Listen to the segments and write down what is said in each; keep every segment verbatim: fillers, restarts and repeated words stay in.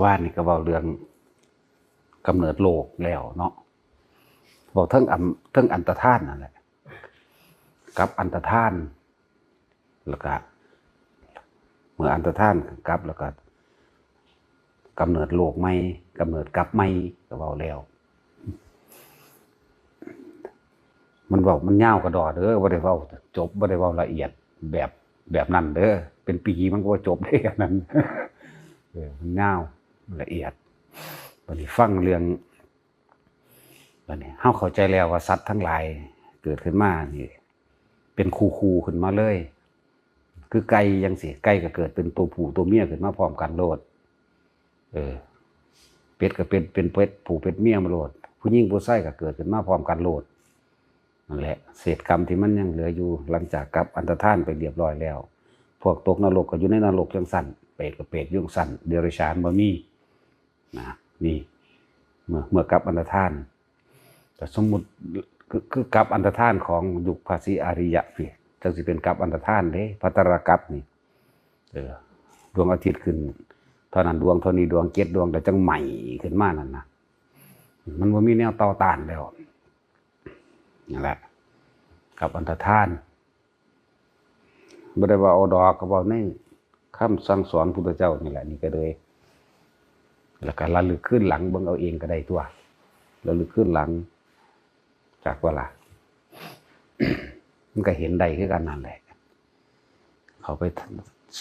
ว่านี่ก็เว้าเรื่องกำเนิดโลกแล้วเนาะ เว้าเทิงอำ- เทิงอันตรธานนั่นแหละ กับอันตรธาน แล้วก็ เมื่ออันตรธานกับ แล้วก็กำเนิดโลกใหม่ กำเนิดกับใหม่ ก็เว้าแล้ว มันเว้า- มันยาวกะด้อเด้อ บ่ได้เว้าจบ บ่ได้เว้าละเอียดแบบ- แบบนั้นเด้อ เป็นปีมันก็บ่จบเด้ อันนั้น เออ มันยาว มันละเอียด บัดนี้ฟังเรื่อง บัดนี้เฮาเข้าใจแล้วว่าสัตว์ทั้งหลายเกิดขึ้นมานี่ เป็นคู่ๆขึ้นมาเลย คือไก่จั่งซี้ ไก่ก็เกิดเป็นตัวผู้ตัวเมียขึ้นมาพร้อมกันโลด เออ เป็ดก็เป็น- เป็นเป็ดผู้เป็ดเมียมาโลด ผู้หญิงผู้ชายก็เกิดขึ้นมาพร้อมกันโลด นั่นแหละ เศษกรรมที่มันยังเหลืออยู่ หลังจากกับอันตรธานไปเรียบร้อยแล้ว พวกตกนรกก็อยู่ในนรกจั่งซั้น เปรตก็เปรตอยู่จั่งซั้น เดรัจฉานบ่มี นะ นี่ เมื่อ- เมื่อกับอันตรธาน แต่สมมุติ คือ- คือกับอันตรธานของยุคพระศรีอาริยะพี้ จั่งสิเป็นกับอันตรธานเด้ พระตรกับนี่ เออ ดวงอาทิตย์ขึ้น เท่านั้นดวง เท่านี้ดวง เจ็ดดวง แล้วจั่งไหม้ขึ้นมานั่นนะ มันบ่มีแนวต่อต้านแล้ว นั่นแหละ กับอันตรธาน บ่ได้ว่าเอาดอก ก็เว้าในคำสั่งสอนพุทธเจ้านี่แหละ นี่ก็เลย แล้วก็ระลึกคืนหลังเบิ่งเอาเองก็ได้ตั๊ว ระลึกคืนหลัง จักว่าล่ะ มันก็เห็นได้คือกันนั่นแหละ เข้าไป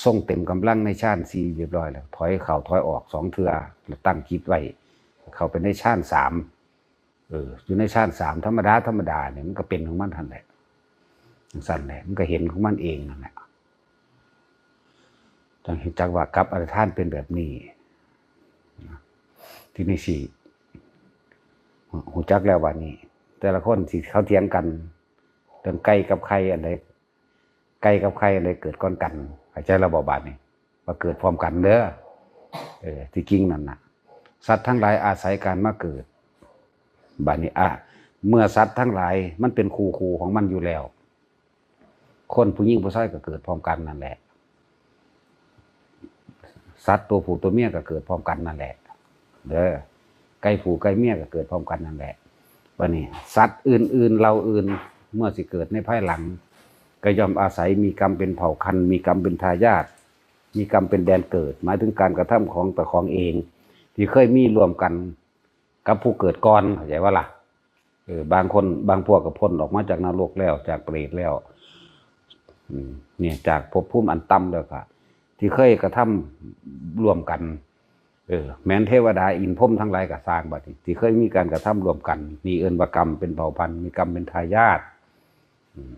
ทรงเต็มกำลังในฌานสี่เรียบร้อยแล้ว ถอยเข้าถอยออกสองเทื่อ แล้วตั้งจิตไว้ เข้าไปในฌานสาม เออ อยู่ในฌานสามธรรมดาธรรมดาเนี่ย มันก็เป็นของมันหั่นแหละ จั่งซั้นแหละ มันก็เห็นของมันเองนั่นแหละ จั่งเห็นจักว่ากับอันตรธานเป็นแบบนี้ ทีนี้สิ ฮู้จักแล้วว่านี่ แต่ละคนที่เขาเถียงกัน เรื่องไก่กับไข่อันใด ไก่กับไข่อันใดเกิดก่อนกัน เข้าใจแล้วบ่บาดนี้ ว่าเกิดพร้อมกันเด้อ เออ ที่จริงนั่นน่ะ สัตว์ทั้งหลายอาศัยการมาเกิด บาดนี้ อ่ะ เมื่อสัตว์ทั้งหลายมันเป็นคู่ๆของมันอยู่แล้ว คนผู้หญิงผู้ชายก็เกิดพร้อมกันนั่นแหละ สัตว์ตัวผู้ตัวเมียก็เกิดพร้อมกันนั่นแหละ เด้อ ไก่ผู้ไก่เมียก็เกิดพร้อมกันนั่นแหละ บัดนี้ สัตว์อื่นๆเหล่าอื่น เมื่อสิเกิดในภายหลัง ก็ย่อมอาศัยมีกรรมเป็นเผ่าพันธุ์ มีกรรมเป็นทายาท มีกรรมเป็นแดนเกิด หมายถึงการกระทำของเจ้าของเอง ที่เคยมีร่วมกันกับผู้เกิดก่อน เข้าใจบ่ล่ะ เออ บางคน บางพวกก็พ้นออกมาจากนรกแล้ว จากเปรตแล้ว อืม เนี่ย จากภพภูมิอันต่ำแล้วก็ ที่เคยกระทำร่วมกัน เออ แม้นเทวดาอินทร์พรหมทั้งหลายก็ซ่าง บัดนี้ ที่เคยมีการกระทำร่วมกัน นี่เอิ้นว่ากรรมเป็นเผ่าพันธุ์ มีกรรมเป็นทายาท อืม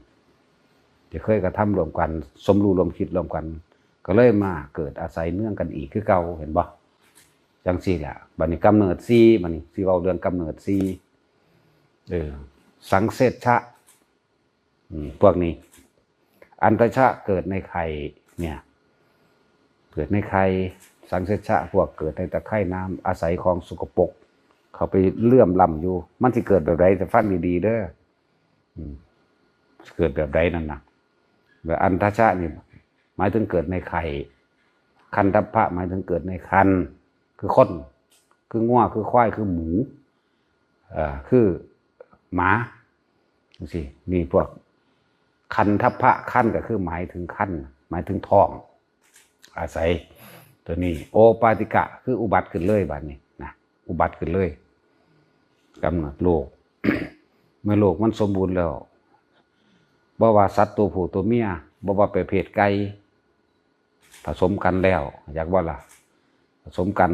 ที่เคยกระทำร่วมกัน สมรู้ร่วมคิดร่วมกัน ก็เลยมาเกิดอาศัยเนื่องกันอีกคือเก่า เห็นบ่ จั่งซี้แหละ บัดนี้กำเนิดสี่ บัดนี้สิเว้าเรื่องกำเนิดสี่ เออ สังเสชชะ อืม พวกนี้ อันทชะเกิดในไข่เนี่ย เกิดในไข่ สังเสชชะ พวกเกิดในตะไคร่น้ำ อาศัยของสกปรก เข้าไปเหลื่อมล้ำอยู่ มันสิเกิดแบบใด แต่ฟังดีๆเด้อ อืม เกิดแบบใดนั่นน่ะ แล้วอันทชะนี่ หมายถึงเกิดในไข่ คันทัพพะ หมายถึงเกิดในครรภ์ คือคน คืองัว คือควาย คือหมู เอ่อ คือหมา จั่งซี้ นี่พวก คันทัพพะ คันก็คือหมายถึงครรภ์ หมายถึงท้อง อาศัย ตัวนี้ โอปาติกะ คืออุบัติขึ้นเลย บัดนี้นะ อุบัติขึ้นเลย กำเนิดโลก เมื่อโลกมันสมบูรณ์แล้ว บ่ว่าสัตว์ตัวผู้ตัวเมีย บ่ว่าประเภทไก่ ผสมกันแล้ว จักบ่ล่ะ ผสมกัน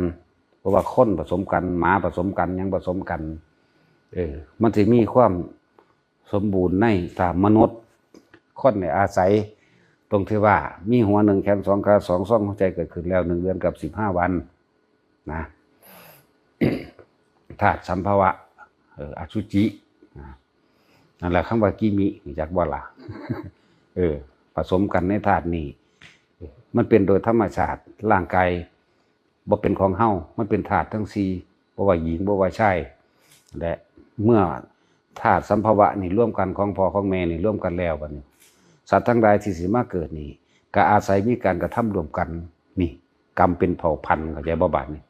บ่ว่าคนผสมกัน หมาผสมกัน หยังผสมกัน เออ มันสิมีความสมบูรณ์ใน ถ้ามนุษย์ คนเนี่ยอาศัย ตรงที่ว่ามีหัวหนึ่ง แขนสอง ขาสอง ช่องหัวใจเกิดขึ้นแล้ว หนึ่งเดือนกับสิบห้าวัน นะ ธาตุสัมภวะ เออ อสุจิ นะ นั่นแหละคำว่ากิมิ จักบ่ล่ะ เออ ผสมกันในธาตุนี้ มันเป็นโดยธรรมชาติ ร่างกายบ่เป็นของเฮา มันเป็นธาตุทั้งสี่ บ่ว่าหญิง บ่ว่าชาย และเมื่อธาตุสัมภวะนี่รวมกัน ของพ่อของแม่นี่รวมกันแล้ว บัดนี้ สัตว์ทั้งหลายที่สิมาเกิดนี่ ก็อาศัยมีการกระทำร่วมกัน นี่ กรรมเป็นเผ่าพันธุ์ เข้าใจบ่บาดนี้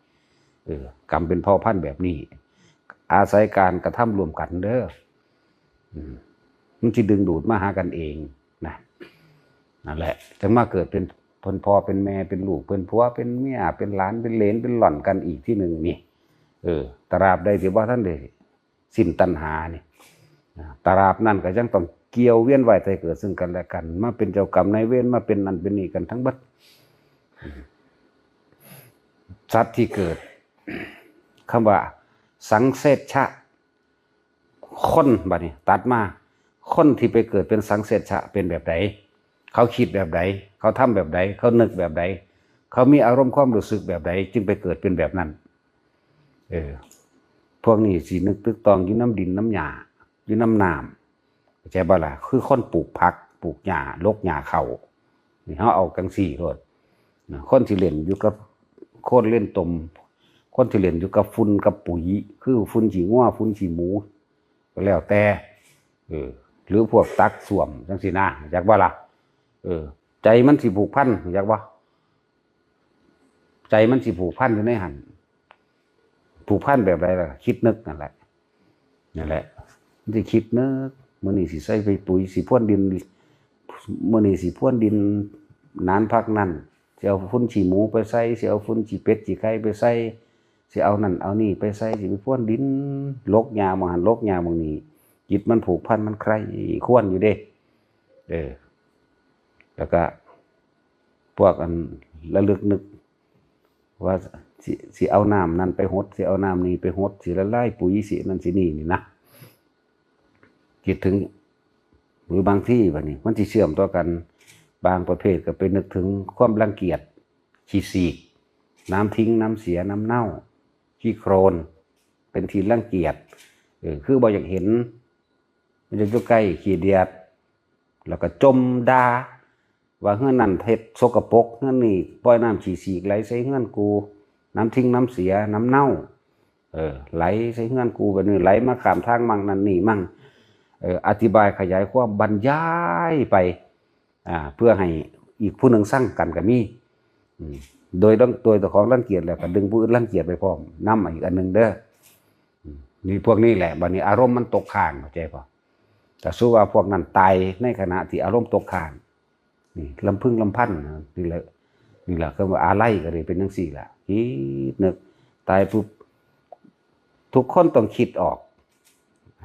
เออกรรมเป็นเผ่าพันธุ์แบบนี้ อาศัยการกระทำร่วมกันเด้อ อืม มันสิดึงดูดมาหากันเองนะ นั่นแหละ จั่งมาเกิดเป็น เป็นพ่อเป็นแม่ เป็นลูกเป็นผัว เป็นเมีย เป็นหลาน เป็นเหลน เป็นหล่อนกันอีกที่หนึ่งนี่ เออ ตราบใดที่บ่ทันได้สิ้นตัณหานี่ นะ ตราบนั้นก็ยังต้องเกี่ยวเวียนว่ายตายเกิดซึ่งกันและกัน มาเป็นเจ้ากรรมนายเวร มาเป็นนั่นเป็นนี่กันทั้งเบิด สัตว์ที่เกิด คำว่าสังเสชชะ คนบัดนี้ตัดมา คนที่ไปเกิดเป็นสังเสชชะเป็นแบบใด เขาคิดแบบใด เขาทำแบบใด เขานึกแบบใด เขามีอารมณ์ความรู้สึกแบบใด จึงไปเกิดเป็นแบบนั้น เออ พวกนี้สินึกตึกตองอยู่นำดินนำหญ้า อยู่นำน้ำ เข้าใจบ่ล่ะ คือคนปลูกผัก ปลูกหญ้า หลกหญ้าเข้า นี่เฮาเอาจั่งซี้โลด นะ คนสิเล่นอยู่กับโคลนเล่นตม คนสิเล่นอยู่กับฝุ่นกับปุ๋ย คือฝุ่นขี้งัว ฝุ่นขี้หมู ก็แล้วแต่ เออ หรือพวกตักส้วมจั่งซี้นะ จักบ่ล่ะ เออ ใจมันสิผูกพัน จักบ่ ใจมันสิผูกพันอยู่ในหั่น ผูกพันแบบใดล่ะ คิดนึกนั่นแหละ นั่นแหละ มันสิคิดนึก มื้อนี้สิใส่ไปปุ๋ย สิพรวนดิน มื้อนี้สิพรวนดิน นานพักนั่น สิเอาฝุ่นขี้หมูไปใส่ สิเอาฝุ่นขี้เป็ดขี้ไก่ไปใส่ สิเอานั่นเอานี่ไปใส่ สิไปพรวนดิน หลกหญ้าหม่องหั่น หลกหญ้าหม่องนี้ จิตมันผูกพัน มันใคร่ครวญอยู่เด้ เออ แล้วก็ พวกอันระลึกนึก ว่าสิ สิเอาน้ำนั่นไปหด สิเอาน้ำนี่ไปหด สิละลายปุ๋ย สินั่นสินี่นี่นะ คิดถึง หรือบางทีบัดนี้ มันสิเชื่อมต่อกัน บางประเภทก็ไปนึกถึงความรังเกียจ ขี้ฉีก น้ำทิ้ง น้ำเสีย น้ำเน่า ขี้โคลน เป็นที่รังเกียจ เออ คือบ่อยากเห็น มันจะอยู่ใกล้ ขี้เดียด แล้วก็จ่มด่า ว่าเฮือนนั่นเฮ็ดสกปรก เฮือนนี่ปล่อยน้ำขี้ฉีกไหลใส่เฮือนกู น้ำทิ้ง น้ำเสีย น้ำเน่า เออ ไหลใส่เฮือนกู แบบนี้ ไหลมาข้ามทางมั่งนั่นนี่มั่ง เออ อธิบายขยายความบรรยายไป อ่า เพื่อให้อีกผู้หนึ่งซังกันก็มี อืม โดย โดยเจ้าของรังเกียจแล้วก็ดึงผู้อื่นรังเกียจไปพร้อม นำอีกอันหนึ่งเด้อ อืม นี่พวกนี้แหละ บัดนี้อารมณ์มันตกค้าง เข้าใจบ่ แต่สู้ว่าพวกนั้นตายในขณะที่อารมณ์ตกค้าง นี่ลำพึงลำพันนะ นี่แหละ นี่แหละคือว่าอาลัยก็เลยเป็นจั่งซี้ล่ะ คิดนึก ตายปุ๊บ ทุกคนต้องคิดออก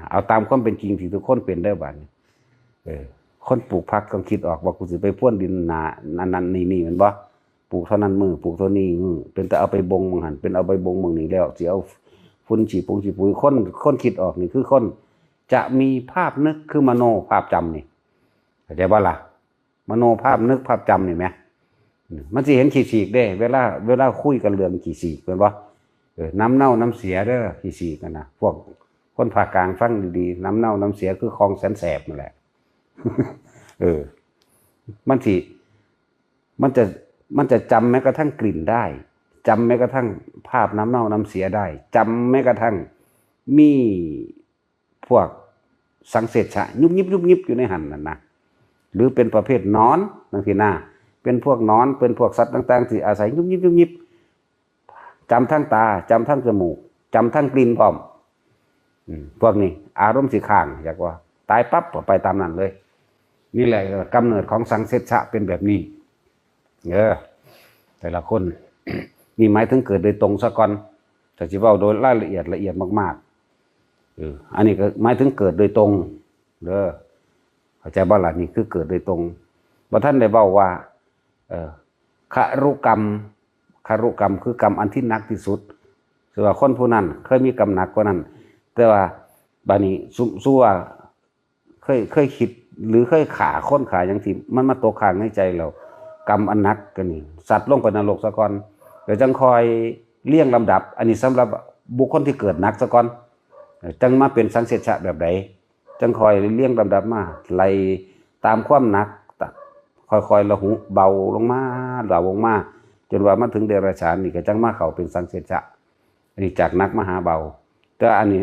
เอาตามความเป็นจริงที่ทุกคนเป็นได้บัดนี้ เออ คนปลูกผักต้องคิดออกว่ากูสิไปพรวนดินหน้านั่นนั่นนี่นี่ แม่นบ่ ปลูกเท่านั้นมื้อ ปลูกเท่านี้มื้อ เป็นแต่เอาไปบ่งหม่องหั่น เป็นเอาไปบ่งหม่องนี้แล้ว สิเอาฝุ่นขี้ผงขี้ปุ๋ย คน คนคิดออกนี่คือคนจะมีภาพนึก คือมโนภาพจำนี่ เข้าใจบ่ล่ะ มโนภาพนึกภาพจำนี่แหม อืม มันสิเห็นขี้ฉีกเด้ เวลา เวลาคุยกันเรื่องขี้ฉีก แม่นบ่ เออ น้ำเน่าน้ำเสียเด้อ ขี้ฉีกนั่นนะ พวกคนภาคกลางฟังดีๆ น้ำเน่าน้ำเสียคือของแสนแสบนั่นแหละ เออ มันสิ มันจะ มันจะจำแม้กระทั่งกลิ่นได้ จำแม้กระทั่งภาพน้ำเน่าน้ำเสียได้ จำแม้กระทั่งมีพวกสังเสชชะ ยุบยิบยุบยิบอยู่ในหั่นนั่นนะ หรือเป็นประเภทหนอนจั่งซี้นะ เป็นพวกหนอน เป็นพวกสัตว์ต่างๆ ที่อาศัยยุบยิบยุบยิบ จำทั้งตา จำทั้งจมูก จำทั้งกลิ่นพร้อม อืม พวกนี้อารมณ์สิค้าง อยากว่า ตายปั๊บก็ไปตามนั้นเลย นี่แหละกำเนิดของสังเสชชะเป็นแบบนี้ เออ แต่ละคน นี่หมายถึงเกิดโดยตรงซะก่อน แต่สิเว้าโดยรายละเอียด ละเอียดมากๆ เออ อันนี้ก็หมายถึงเกิดโดยตรง เด้อ เข้าใจบ่ล่ะ นี่คือเกิดโดยตรง บ่ทันได้เว้าว่า เออ ครุกรรม ครุกรรมคือกรรมอันที่หนักที่สุด คือว่าคนผู้นั้นเคยมีกรรมหนักกว่านั้น แต่ว่าบัดนี้ซุ ซุว่าเคย เคยคิด หรือเคยฆ่าคนฆ่าหยังที่มันมาตกค้างในใจแล้ว กรรมอันหนักก็นี่ สัตว์ลงไปนรกซะก่อน แล้วจั่งค่อยเรียงลำดับ อันนี้สำหรับบุคคลที่เกิดหนักซะก่อน เออ จั่งมาเป็นสังเสชชะแบบใด จั่งค่อยเรียงลำดับมา ไล่ตามความหนัก ค่อยๆ ละหุเบาลงมา เบาลงมา จนว่ามาถึงเดรัจฉานนี่ก็จั่งมาเข้าเป็นสังเสชชะ อันนี้จากหนักมาหาเบา แต่อันนี้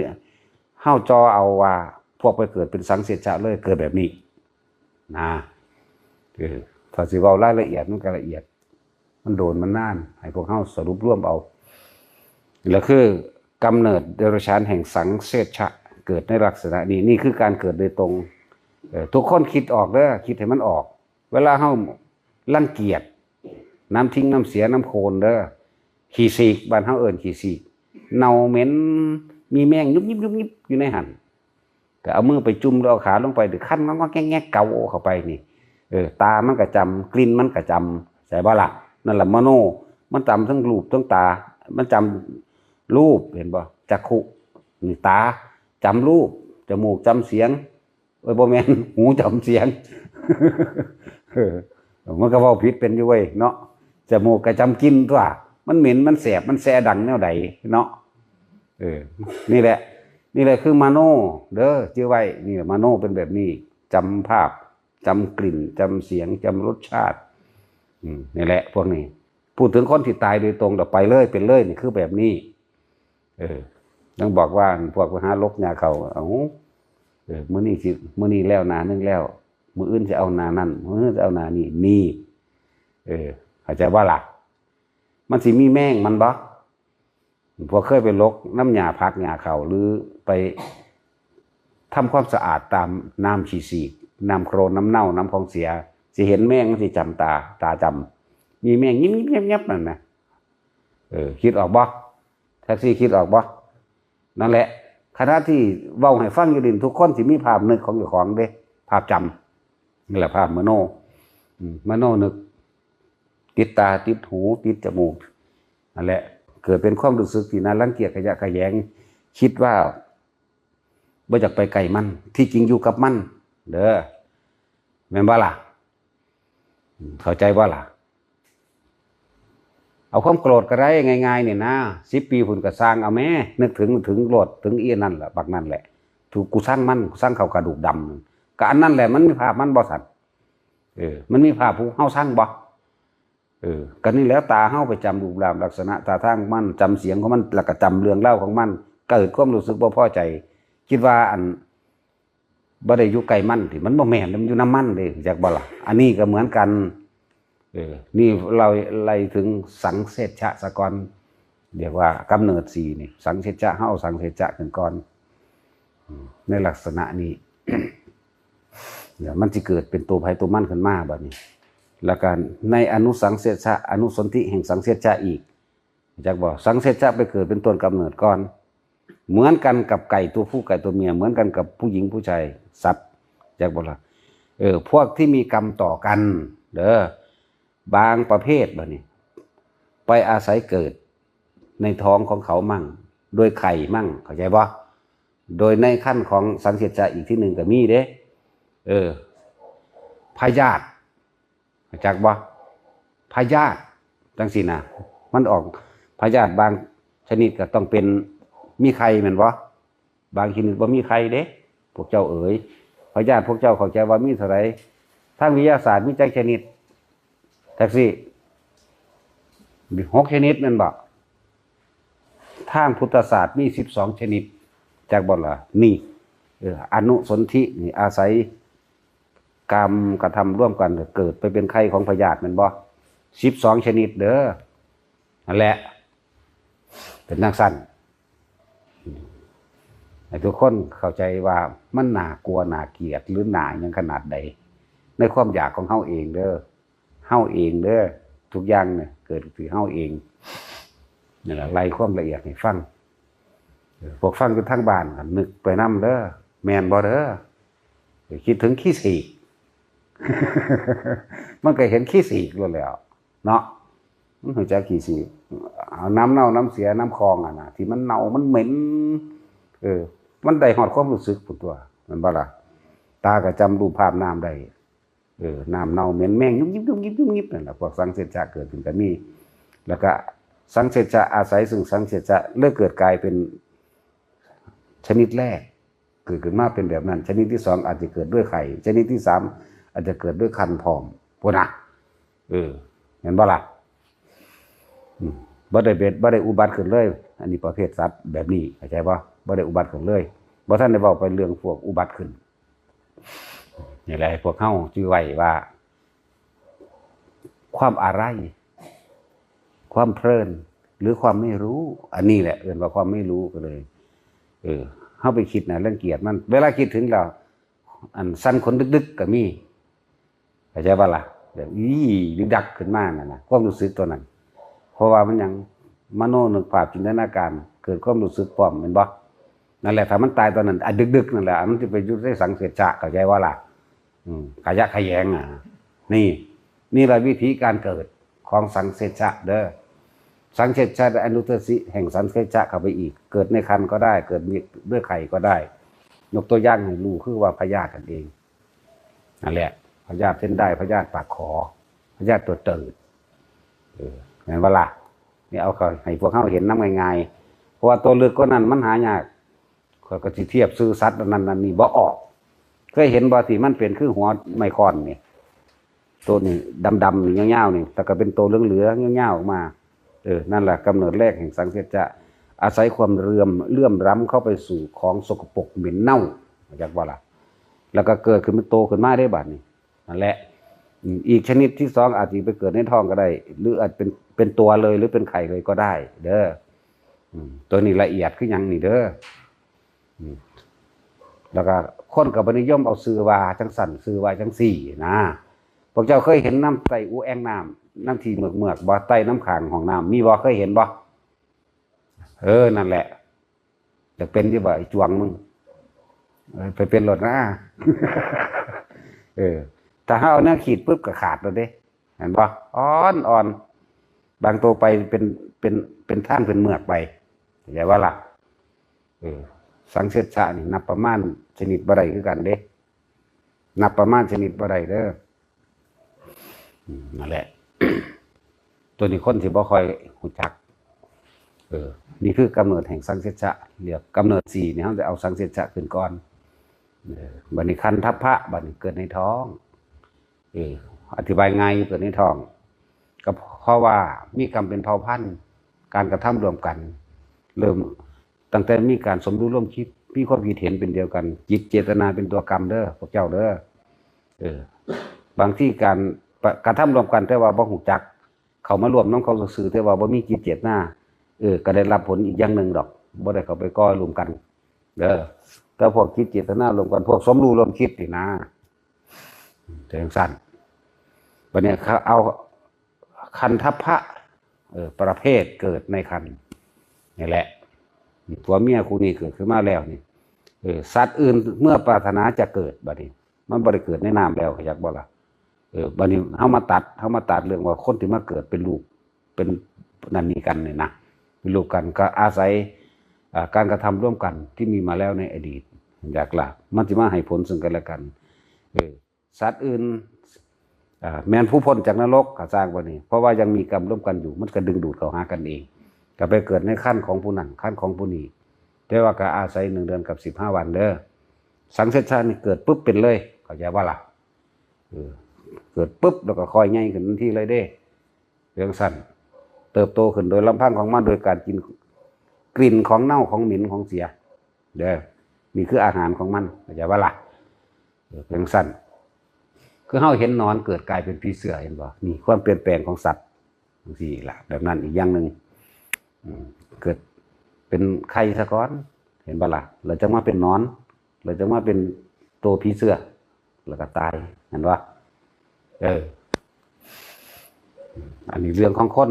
เฮาจ่อเอาว่าพวกไปเกิดเป็นสังเสชชะเลย เกิดแบบนี้ นะ เออ ถ้าสิเว้ารายละเอียดมันก็ละเอียด มันโดนมันนาน ให้พวกเฮาสรุปรวมเอา แล้วคือกำเนิดเดรัจฉานแห่งสังเสชะ เกิดในลักษณะนี้ นี่คือการเกิดโดยตรง เออ ทุกคนคิดออกเด้อ คิดให้มันออก เวลาเฮารังเกียจน้ำทิ้งน้ำเสียน้ำโคลนเด้อ ขี้สีก บ้านเฮาเอิ้นขี้สีก เน่าเหม็น มีแมงยุบยิบยุบยิบอยู่ในหั่น ก็เอามือไปจุ่มแล้วเอาขาลงไป หรือคั้นงอกๆแงกๆเกาเข้าไปนี่ เออ ตามันก็จำ กลิ่นมันก็จำ ใช่บ่ล่ะ นั่นแหละมโน มันจำทั้งรูปทั้งตา มันจำรูป เห็นบ่ จักขุ นี่ตาจำรูป จมูกจำเสียง เอ้ย บ่แม่น หูจำเสียง เออ มันก็เว้าผิดเป็นอยู่เว้ยเนาะ จมูกก็จำกลิ่นตั๊ว มันเหม็น มันแสบ มันแสดังแนวใดเนาะ เออ นี่แหละ นี่แหละคือมโน เด้อ จื่อไว้ นี่แหละ มโนเป็นแบบนี้ จำภาพ จำกลิ่น จำเสียง จำรสชาติ อืม นี่แหละ พวกนี้ พูดถึงคนที่ตายโดยตรง แล้วไปเลย เป็นเลย นี่คือแบบนี้ เออ ต้องบอกว่าพวกไปหาลกหญ้าเขา เอ้า เออ มื้อนี้สิ มื้อนี้แล้วหน้าหนึ่งแล้ว มื้ออื่นสิเอาหน้านั่น มื้ออื่นสิเอาหน้านี่ นี่ เออ เข้าใจบ่ล่ะ มันสิมีแมงมันบ่ พวกเคยไปลกนำหญ้าผักหญ้าเขา หรือไปทำความสะอาดตามน้ำขี้สีก น้ำโคลน น้ำเน่า น้ำของเสีย สิเห็นแมงมันสิจำตา ตาจำ มีแมงยิบยิบยับยับนั่นนะ เออ คิดออกบ่ แท็กซี่ คิดออกบ่ นั่นแหละ ขณะที่เว้าให้ฟังอยู่นี่ ทุกคนสิมีภาพนึกของเจ้าของเด้ ภาพจำ นี่แหละภาพมโน อืม มโนนึก ติดตา ติดหู ติดจมูก นั่นแหละ เกิดเป็นความรู้สึกที่น่ารังเกียจขยะแขยง คิดว่าบ่อยากไปใกล้มัน ที่จริงอยู่กับมัน เด้อ แม่นบ่ล่ะ อืม เข้าใจบ่ล่ะ เอาความโกรธก็ได้ง่ายๆนี่นะ สิบปีพุ้นก็ซ่างเอาแหม นึกถึง ถึงโลด ถึงอีนั่นล่ะ บักนั่นแหละ ถูกกูซ่างมัน กูซ่างเขากระดูกดำ ก็อันนั้นแหละ มันมีภาพมันบ่ซั่น เออ มันมีภาพผู้เฮาซ่างบ่ เออ ก็นี่แหละ ตาเฮาไปจำรูปร่างลักษณะท่าทางมัน จำเสียงของมัน แล้วก็จำเรื่องราวของมัน เกิดความรู้สึกบ่พอใจ คิดว่าอัน บ่ได้อยู่ใกล้มันติ มันบ่แม่น มันอยู่นำมันเด้ จักบ่ล่ะ อันนี้ก็เหมือนกัน เออ นี่เราไล่ถึงสังเสชะซะก่อน เรียกว่ากำเนิดสี่นี่ สังเสชะ เฮาเอาสังเสชะขึ้นก่อน อืม ในลักษณะนี้ เดี๋ยวมันสิเกิดเป็นตัวไผตัวมันขึ้นมาบัดนี้ แล้วก็ในอนุสังเสชะ อนุสนธิแห่งสังเสชะอีก จักบ่ สังเสชะไปเกิดเป็นต้นกำเนิดก่อน เหมือนกันกับไก่ตัวผู้ไก่ตัวเมีย เหมือนกันกับผู้หญิงผู้ชาย สัตว์ จักบ่ล่ะ เออ พวกที่มีกรรมต่อกัน เด้อ บางประเภทบัดนี้ ไปอาศัยเกิดในท้องของเขามั่ง โดยไข่มั่ง เข้าใจบ่ โดยในครรภ์ของสังเสชะอีกที่หนึ่งก็มีเด้ เออ พยาธิ รู้จักบ่ พยาธิ จังซี่นะ มันออกพยาธิบางชนิดก็ต้องเป็น มีไข่แม่นบ่ บางชนิดบ่มีไข่เด้ พวกเจ้าเอ๋ย พยาธิพวกเจ้าเข้าใจว่ามีเท่าใด ทางวิทยาศาสตร์มีจักชนิด แท็กซี่ มีหกชนิดแม่นบ่ ทางพุทธศาสตร์มีสิบสองชนิด จักบ่ล่ะ นี่ เออ อนุสนธินี่อาศัยกรรมกระทำร่วมกัน เกิดไปเป็นไข่ของพยาธิแม่นบ่ สิบสองชนิดเด้อ นั่นแหละ เป็นจั่งซั้น ให้ทุกคนเข้าใจว่ามันน่ากลัวน่าเกลียดหรือน่าหยังขนาดใด ในความอยากของเฮาเองเด้อ เฮาเองเด้อ ทุกอย่างเนี่ยเกิดที่เฮาเอง นี่แหละ ไล่ความละเอียดให้ฟัง เออ พวกฟังอยู่ทางบ้านก็นึกไปนำเด้อ แม่นบ่เด้อ คิดถึงขี้สีก มันก็เห็นขี้สีกโลดแหล้ว เนาะ มันรู้จักขี้สีก เอาน้ำเน่าน้ำเสียน้ำคลองอะนะ ที่มันเน่ามันเหม็น เออ มันได้ฮอดความรู้สึกพุ้นตั๊ว แม่นบ่ล่ะ ตาก็จำรูปภาพน้ำได้ เออ น้ำเน่าเหม็นแมงยุบยิบยุบยิบยุบยิบนั่นแหละ พวกสังเสชะเกิดขึ้นก็มี แล้วก็สังเสชะอาศัยซึ่งสังเสชะเลยเกิดกลายเป็นชนิดแรก เกิดขึ้นมาเป็นแบบนั้น ชนิดที่สองอาจจะเกิดด้วยไข่ ชนิดที่สามอาจจะเกิดด้วยครรภ์พร้อม พุ้นนะ เออ แม่นบ่ล่ะ อืม บ่ได้เบ็ด บ่ได้อุบัติขึ้นเลย อันนี้ประเภทสัตว์แบบนี้ เข้าใจบ่ บ่ได้อุบัติขึ้นเลย บ่ทันได้เว้าไปเรื่องพวกอุบัติขึ้น นี่แหละ ให้พวกเฮาจื่อไว้ว่า ความอาลัย ความเพลิน หรือความไม่รู้ อันนี้แหละเอิ้นว่าความไม่รู้ก็เลย เออ เฮาไปคิดนะรังเกียจมัน เวลาคิดถึงแล้ว อันสั่นขนดึกๆก็มี เข้าใจบ่ล่ะ แบบ อี้ ดึกดักขึ้นมานั่นนะ ความรู้สึกตัวนั้น เพราะว่ามันยังมโนนึกภาพจินตนาการ เกิดความรู้สึกพร้อม แม่นบ่ นั่นแหละ ถ้ามันตายตอนนั้น อ่ะ ดึกๆนั่นแหละ มันจะไปอยู่ในสังเสชะ เข้าใจบ่ล่ะ อืม ขยะแขยงอ่ะ นี่ นี่แหละวิธีการเกิดของสังเสชะเด้อ สังเสชะอนุตตสิ แห่งสังเสชะเข้าไปอีก เกิดในครรภ์ก็ได้ เกิดมีด้วยไข่ก็ได้ ยกตัวอย่างให้รู้ คือว่าพยาธินั่นเอง นั่นแหละ พยาธิเส้นด้าย พยาธิปากขอ พยาธิตัวเติด เออ แม่นบ่ล่ะ นี่เอาเข้าให้พวกเฮาเห็นนำง่ายๆ เพราะว่าตัวลึกกว่านั้นมันหายาก ข้อยก็สิเทียบซื่อสัตว์อันนั้นอันนี้บ่ออก เคยเห็นบ่ที่มันเป็นคือหัวไม้ค้อนนี่ ตัวนี้ดำๆนี่ยาวๆนี่ แต่ก็เป็นตัวเหลืองๆยาวๆออกมา เออ นั่นแหละกำเนิดแรกแห่งสังเสชะ อาศัยความเรื่อม เลื่อมล้ำเข้าไปสู่ของสกปรกเหม็นเน่า เข้าใจบ่ล่ะ แล้วก็เกิดขึ้นเป็นโตขึ้นมาได้บัดนี้ นั่นแหละ อืม อีกชนิดที่สองอาจจะไปเกิดในท้องก็ได้ หรืออาจเป็น เป็นตัวเลย หรือเป็นไข่เลยก็ได้ เด้อ อืม ตัวนี้ละเอียดคือหยังนี่เด้อ อืม แล้วก็คนก็บ่นิยมเอาชื่อว่าจังสั่น ชื่อว่าจังซี่นะ พวกเจ้าเคยเห็นนำใต้อู่แอ่งน้ำ นำที่เมือกๆบ่ ใต้นำข้างห้องน้ำ มีบ่ เคยเห็นบ่ เออ นั่นแหละ อยากเป็นอยู่บ่ ไอ้จวงมึง เออ ไปเป็นโลดนะ เออ ถ้าเฮาเอาแนวขีดปุ๊บก็ขาดแล้วเด้ เห็นบ่ อ่อนๆ บางตัวไปเป็น เป็น เป็นทางเป็นเมือกไป เข้าใจบ่ล่ะ เออ สังเสชะนี่นับประมาณชนิดบ่ได้คือกันเด้ นับประมาณชนิดบ่ได้เด้อ อืม นั่นแหละ ตัวนี้คนสิบ่ค่อยรู้จัก เออ นี่คือกำเนิดแห่งสังเสชะ เรียกกำเนิดสี่นี่ เฮาจะเอาสังเสชะขึ้นก่อน เออ บัดนี้คันทัพพะ บัดนี้เกิดในท้อง เออ อธิบายง่าย เกิดในท้อง ก็เพราะว่ามีกรรมเป็นเผ่าพันธุ์ การกระทำร่วมกัน เริ่มตั้งแต่มีการสมรู้ร่วมคิด มีความคิดเห็นเป็นเดียวกัน จิตเจตนาเป็นตัวกรรมเด้อ พวกเจ้าเด้อ เออ บางทีการกระทำร่วมกัน แต่ว่าบ่รู้จัก เข้ามาร่วมนำเขาซื่อๆ แต่ว่าบ่มีจิตเจตนา เออ ก็ได้รับผลอีกอย่างหนึ่งดอก บ่ได้เข้าไปก่อร่วมกัน เด้อ แต่พวกจิตเจตนาร่วมกัน พวกสมรู้ร่วมคิดนี่นะ จังซั่น บัดนี้เขาเอาคันทัพพะ เออ ประเภทเกิดในครรภ์นี่แหละ ผัวเมียคู่นี้เกิดขึ้นมาแล้วนี่ เออ สัตว์อื่นเมื่อปรารถนาจะเกิด บัดนี้ มันบ่ได้เกิดในน้ำแล้ว เข้าใจบ่ล่ะ เออ บัดนี้เฮามาตัด เฮามาตัดเรื่องว่าคนที่มาเกิดเป็นลูก เป็นนั่นนี่กันนี่นะ เป็นลูกกัน ก็อาศัย อ่า การกระทำร่วมกันที่มีมาแล้วในอดีต เข้าใจล่ะ มันสิมาให้ผลซึ่งกันและกัน เออ สัตว์อื่น อ่า แม่นผู้พ้นจากนรกก็ซ่างบัดนี้ เพราะว่ายังมีกรรมร่วมกันอยู่ มันก็ดึงดูดเข้าหากันเอง ก็ไปเกิดในครรภ์ของผู้นั้น ครรภ์ของผู้นี้ แต่ว่าก็อาศัยหนึ่งเดือนกับสิบห้าวันเด้อ สังเสชะนี่เกิดปุ๊บเป็นเลย เข้าใจบ่ล่ะ เออ เกิดปุ๊บแล้วก็ค่อยใหญ่ขึ้นทันทีเลยเด้ เรื่องสั้น เติบโตขึ้นโดยลำพังของมัน โดยการกินกลิ่นของเน่าของเหม็นของเสีย เด้อ นี่คืออาหารของมัน เข้าใจบ่ล่ะ เออ เรื่องสั้น คือเฮาเห็นหนอนเกิดกลายเป็นผีเสื้อ เห็นบ่ นี่ความเปลี่ยนแปลงของสัตว์ จังซี่ล่ะ แบบนั้นอีกอย่างหนึ่ง อืม เกิดเป็นไข่ซะก่อน เห็นบ่ล่ะ แล้วจั่งมาเป็นหนอน แล้วจั่งมาเป็นตัวผีเสื้อ แล้วก็ตาย เห็นบ่ เออ อันนี้เรื่องของคน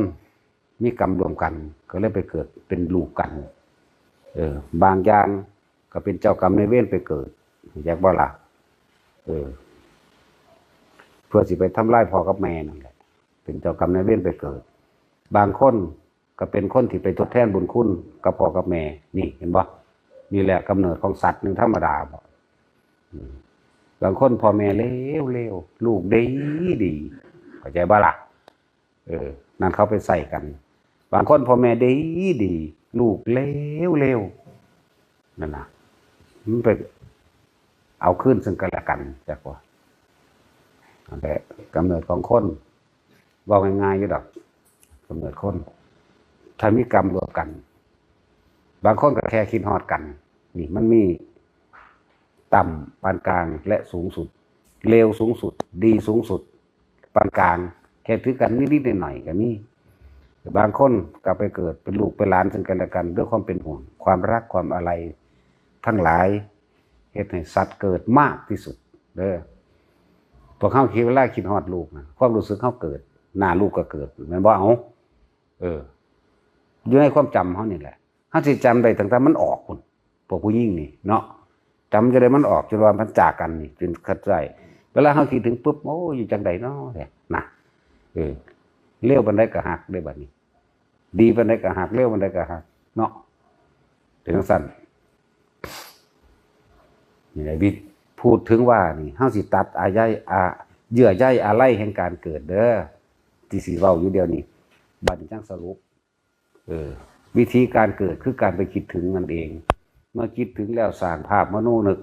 มีกรรมร่วมกัน ก็เลยไปเกิดเป็นลูกกัน เออ บางอย่างก็เป็นเจ้ากรรมนายเวรไปเกิด เข้าใจบ่ล่ะ เออ เพื่อสิไปทำลายพ่อกับแม่นั่นแหละ เป็นเจ้ากรรมนายเวรไปเกิด บางคนก็เป็นคนที่ไปทดแทนบุญคุณกับพ่อกับแม่ นี่เห็นบ่ นี่แหละกำเนิดของสัตว์หนึ่งธรรมดาบ่ อืม บางคนพ่อแม่เลวเลว ลูกดีดี เข้าใจบ่ล่ะ เออ นั่นเขาไปใส่กัน บางคนพ่อแม่ดีดี ลูกเลวเลว นั่นน่ะ มันไปเอาคืนซึ่งกันและกัน จักว่า นั่นแหละ กำเนิดของคน เว้าง่ายๆอยู่ดอก กำเนิดคน ถ้ามีกรรมร่วมกัน บางคนก็แค่คิดฮอดกัน นี่มันมีต่ำ ปานกลาง และสูงสุด เลวสูงสุด ดีสูงสุด ปานกลาง แค่ถือกันนิดๆหน่อยๆก็มี บางคนก็ไปเกิดเป็นลูกเป็นหลานซึ่งกันและกัน ด้วยความเป็นห่วง ความรัก ความอาลัย ทั้งหลาย เฮ็ดให้สัตว์เกิดมากที่สุดเด้อ พวกเฮาคิด เวลาคิดฮอดลูกนะ ความรู้สึกเฮาเกิด หน้าลูกก็เกิด แม่นบ่ เอา เออ อยู่ในความจำเฮานี่แหละ เฮาสิจำได้ตั้งแต่มันออกพุ้น พวกผู้หญิงนี่เนาะ จำจะได้มันออก จนว่ามันจากกันนี่ จนเข้าใจ เวลาเฮาคิดถึงปุ๊บ โอ้ อยู่จังใดเนาะเนี่ยนะ เออ เร็วปานใดก็ฮักได้บัดนี้ ดีปานใดก็ฮัก เร็วปานใดก็ฮัก เนาะ เป็นจังซั่น นี่แหละ วิ พูดถึงว่านี่ เฮาสิตัดอายัย อา เยื่อใยอาลัยแห่งการเกิดเด้อ ที่สิเว้าอยู่เดี๋ยวนี้ บัดนี้จั่งสรุป เออ วิธีการเกิดคือการไปคิดถึงนั่นเอง เมื่อคิดถึงแล้วสร้างภาพมโนนึก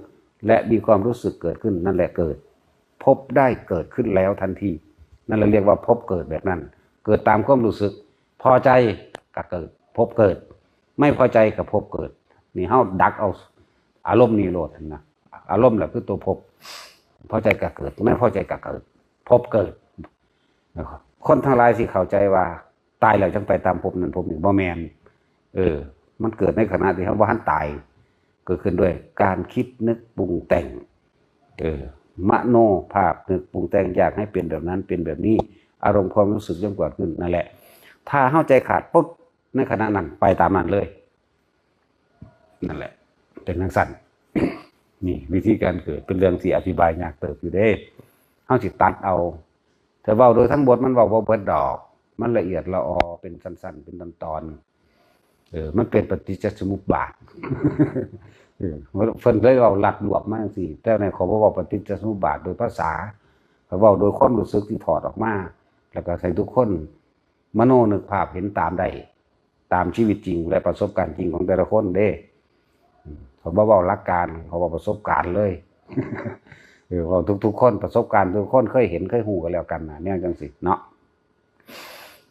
และมีความรู้สึกเกิดขึ้น นั่นแหละเกิด ภพได้เกิดขึ้นแล้วทันที นั่นแหละเรียกว่าภพเกิดแบบนั้น เกิดตามความรู้สึก พอใจก็เกิด ภพเกิด ไม่พอใจก็ภพเกิด นี่เฮาดักเอาอารมณ์นี่โลดนะ อารมณ์แหละคือตัวภพ พอใจก็เกิด ไม่พอใจก็เกิด ภพเกิด คนทั้งหลายสิเข้าใจว่า ตายแล้วจั่งไปตามภพนั้นภพนี้ บ่แม่น เออ มันเกิดในขณะที่เฮาบ่ทันตาย เกิดขึ้นด้วยการคิดนึกปรุงแต่ง เออ มโนภาพนึกปรุงแต่ง อยากให้เป็นแบบนั้น เป็นแบบนี้ อารมณ์ความรู้สึกย่อมเกิดขึ้น นั่นแหละ ถ้าเฮาใจขาดปุ๊บ ในขณะนั้นไปตามนั้นเลย นั่นแหละ เป็นจั่งซั่น นี่วิธีการเกิดเป็นเรื่องที่อธิบายยากเติบอยู่เด้ เฮาสิตัดเอา ถ้าเว้าโดยทั้งบทมันเว้าบ่เบิดดอก มันละเอียดละออ เป็นสั้นๆ เป็นตอนๆ เออ มันเป็นปฏิจจสมุปบาท เออ เพิ่นเลยเว้าลัดรวบมาจั่งซี้ แต่ในขอบ่เว้าปฏิจจสมุปบาทโดยภาษา ขอเว้าโดยความรู้สึกที่ถอดออกมา แล้วก็ให้ทุกคนมโนนึกภาพเห็นตามได้ ตามชีวิตจริงและประสบการณ์จริงของแต่ละคนเด้ อืม ขอบ่เว้าหลักการ ขอเว้าประสบการณ์เลย เออ เว้าทุกๆ คน ประสบการณ์ทุกคนเคยเห็นเคยฮู้กันแล้วกันนะ แนวจั่งซี้เนาะ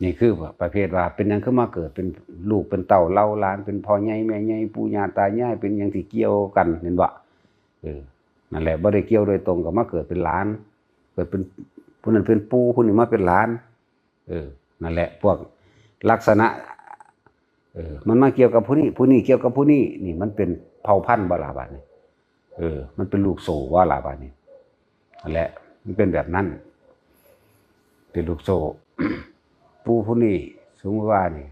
นี่คือประเภทว่าเป็นหยังคือมาเกิดเป็นลูกเป็นเต้าเหล่าหลาน เป็นพ่อใหญ่แม่ใหญ่ ปู่ย่าตายาย เป็นหยังที่เกี่ยวกัน เห็นบ่ เออ นั่นแหละ บ่ได้เกี่ยวโดยตรง ก็มาเกิดเป็นหลาน เกิดเป็นผู้นั้นเป็นปู่ ผู้นี้มาเป็นหลาน เออ นั่นแหละ พวกลักษณะ เออ มันมาเกี่ยวกับผู้นี้ ผู้นี้เกี่ยวกับผู้นี้ นี่มันเป็นเผ่าพันธุ์บ่ล่ะบัดนี้ เออ มันเป็นลูกโซ่บ่ล่ะบัดนี้ นั่นแหละ มันเป็นแบบนั้น เป็นลูกโซ่ ปู่ผู้นี้ สมมุติว่านี่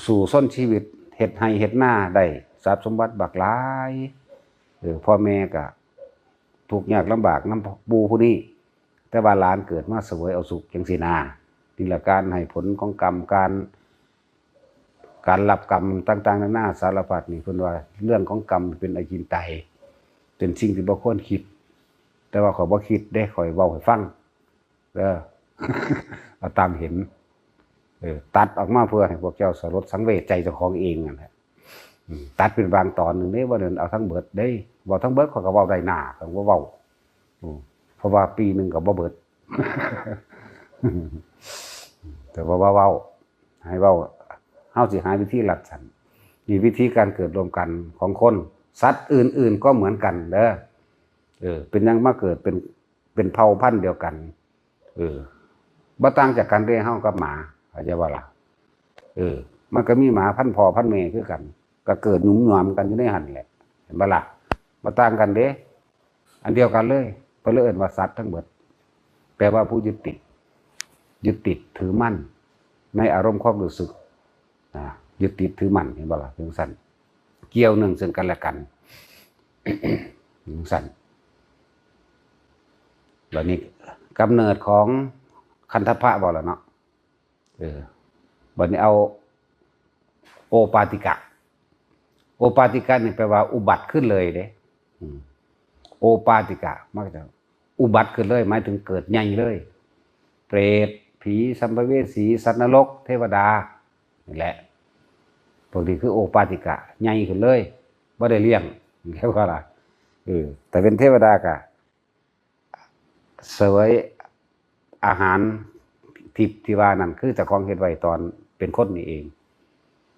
สู้ชนชีวิต เฮ็ดไร่เฮ็ดนาได้ ทรัพย์สมบัติบักหลาย เออ พ่อแม่ก็ทุกข์ยากลำบากนำปู่ผู้นี้ แต่ว่าหลานเกิดมาเสวยเอาสุขจั่งซี้นา นี่แหละการให้ผลของกรรม การ การรับกรรมต่างๆ นานาสารพัดนี่ เพิ่นว่าเรื่องของกรรมเป็นอจินไตย เป็นสิ่งที่บ่ควรคิด แต่ว่าข้อยบ่คิดเด้ ข้อยเว้าให้ฟัง เด้อ เอาตามเห็น เออ ตัดออกมาเพื่อให้พวกเจ้าสลดสังเวชใจเจ้าของเองนั่นแหละ อืม ตัดเป็นบางตอนหนึ่งเด้ บ่แม่นเอาทั้งเบิดเด้ เว้าทั้งเบิดข้อยก็เว้าได้นา ข้อยบ่เว้า อืม เพราะว่าปีหนึ่งก็บ่เบิด แต่ว่าเว้า ให้เว้า เฮาสิหาวิธีลัดซั่น นี่วิธีการเกิดร่วมกันของคน สัตว์อื่นๆ ก็เหมือนกันเด้อ เออ เป็นหยังมาเกิดเป็น เป็นเผ่าพันธุ์เดียวกัน เออ บ่ต่างจากกันเด้ เฮากับหมา เข้าใจบ่ล่ะ เออ มันก็มีหมาพันธุ์พ่อพันธุ์แม่คือกัน ก็เกิดหยุมหยามกันอยู่ในหั่นแหละ เห็นบ่ล่ะ บ่ต่างกันเด้ อันเดียวกันเลย เพิ่นเลยเอิ้นว่าสัตว์ทั้งเบิด แปลว่าผู้ยึดติด ยึดติดถือมั่น ในอารมณ์ความรู้สึก อ่า ยึดติดถือมั่น เห็นบ่ล่ะ จั่งซั่น เกี่ยวเนื่องซึ่งกันและกัน จั่งซั่น บัดนี้กำเนิดของขันธพพะบ่ล่ะเนาะ เออ บัดนี้เอาโอปาติกะ โอปาติกะนี่แปลว่าอุบัติขึ้นเลยเด้ อืม โอปาติกะ มันก็จะอุบัติขึ้นเลย หมายถึงเกิดใหญ่เลย เปรต ผี สัมภเวสี สัตว์นรก เทวดา นี่แหละ พวกนี้คือโอปาติกะ ใหญ่ขึ้นเลย บ่ได้เลี้ยง เรียกว่าล่ะ เออ แต่เป็นเทวดาก็ เสวยอาหารทิพย์ที่ว่านั่น คือเจ้าของเฮ็ดไว้ตอนเป็นคนนี่เอง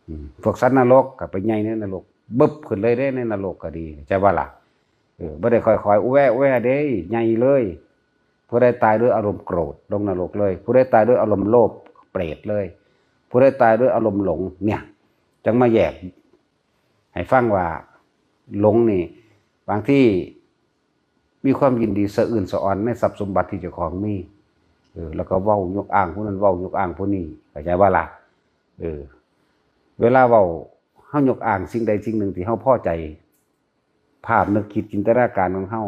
อืม พวกสัตว์นรกก็ไปใหญ่ในนรก บึบขึ้นเลยเด้ ในนรกก็ดี ใช่บ่ล่ะ เออ บ่ได้ค่อยๆ อู้แว่อู้แว่เด้ ใหญ่เลย ผู้ใดตายด้วยอารมณ์โกรธ ลงนรกเลย ผู้ใดตายด้วยอารมณ์โลภ เปรตเลย ผู้ใดตายด้วยอารมณ์หลงเนี่ย จั่งมาแยกให้ฟังว่าหลงนี่ บางทีมีความยินดีสะอื้นสะออนในทรัพย์สมบัติที่เจ้าของมี เออ แล้วก็เว้ายกอ้างผู้นั้น เว้ายกอ้างผู้นี้ เข้าใจบ่ล่ะ เออ เวลาเว้า เฮายกอ้างสิ่งใดสิ่งหนึ่งที่เฮาพอใจ ภาพนึกคิดจินตนาการของเฮา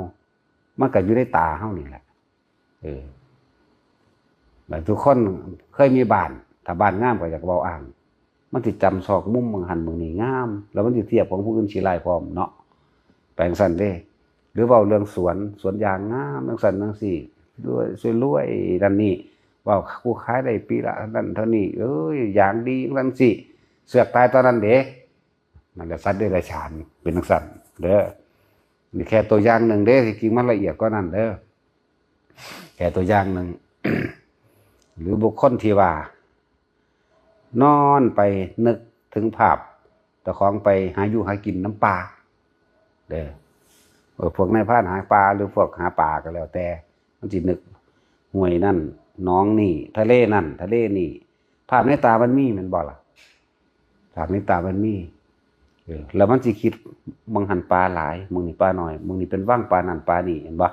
มันก็อยู่ในตาเฮานี่แหละ เออ แล้วทุกคนเคยมีบ้าน ถ้าบ้านงามก็อยากเว้าอ้าง มันสิจำซอกมุมเมืองหั้นเมืองนี้งาม แล้วมันสิเทียบของผู้อื่นสิหลายพร้อมเนาะ ไปจั่งซั้นเด้ หรือเว้าเรื่องสวน สวนยางงามจั่งซั้นจั่งซี้ รวย รวยนั่นนี่ เว้าผู้ขายได้ปีละนั้นเท่านี้ เอ้ย ยางดีจั่งซั้นซี้ เสือกตายตอนนั้นเด้ นั่นแหละ สัตว์เดรัจฉานเป็นจั่งซั้นเด้อ นี่แค่ตัวอย่างหนึ่งเด้ ที่จริงมันละเอียดกว่านั้นเด้อ แค่ตัวอย่างหนึ่ง หรือบุคคลที่ว่า นอนไปนึกถึงภาพเจ้าของไปหาอยู่หากินนำป่าเด้อ เออ พวกนายพรานหาปลา หรือพวกหาปลาก็แล้วแต่ มันสินึกห้วยนั่น หนองนี่ ทะเลนั่น ทะเลนี่ ภาพในตามันมีแม่นบ่ล่ะ ภาพในตามันมี เออ แล้วมันสิคิด หม่องหั้นปลาหลาย หม่องนี้ปลาน้อย หม่องนี้เป็นวังปลานั่นปลานี่ เห็นบ่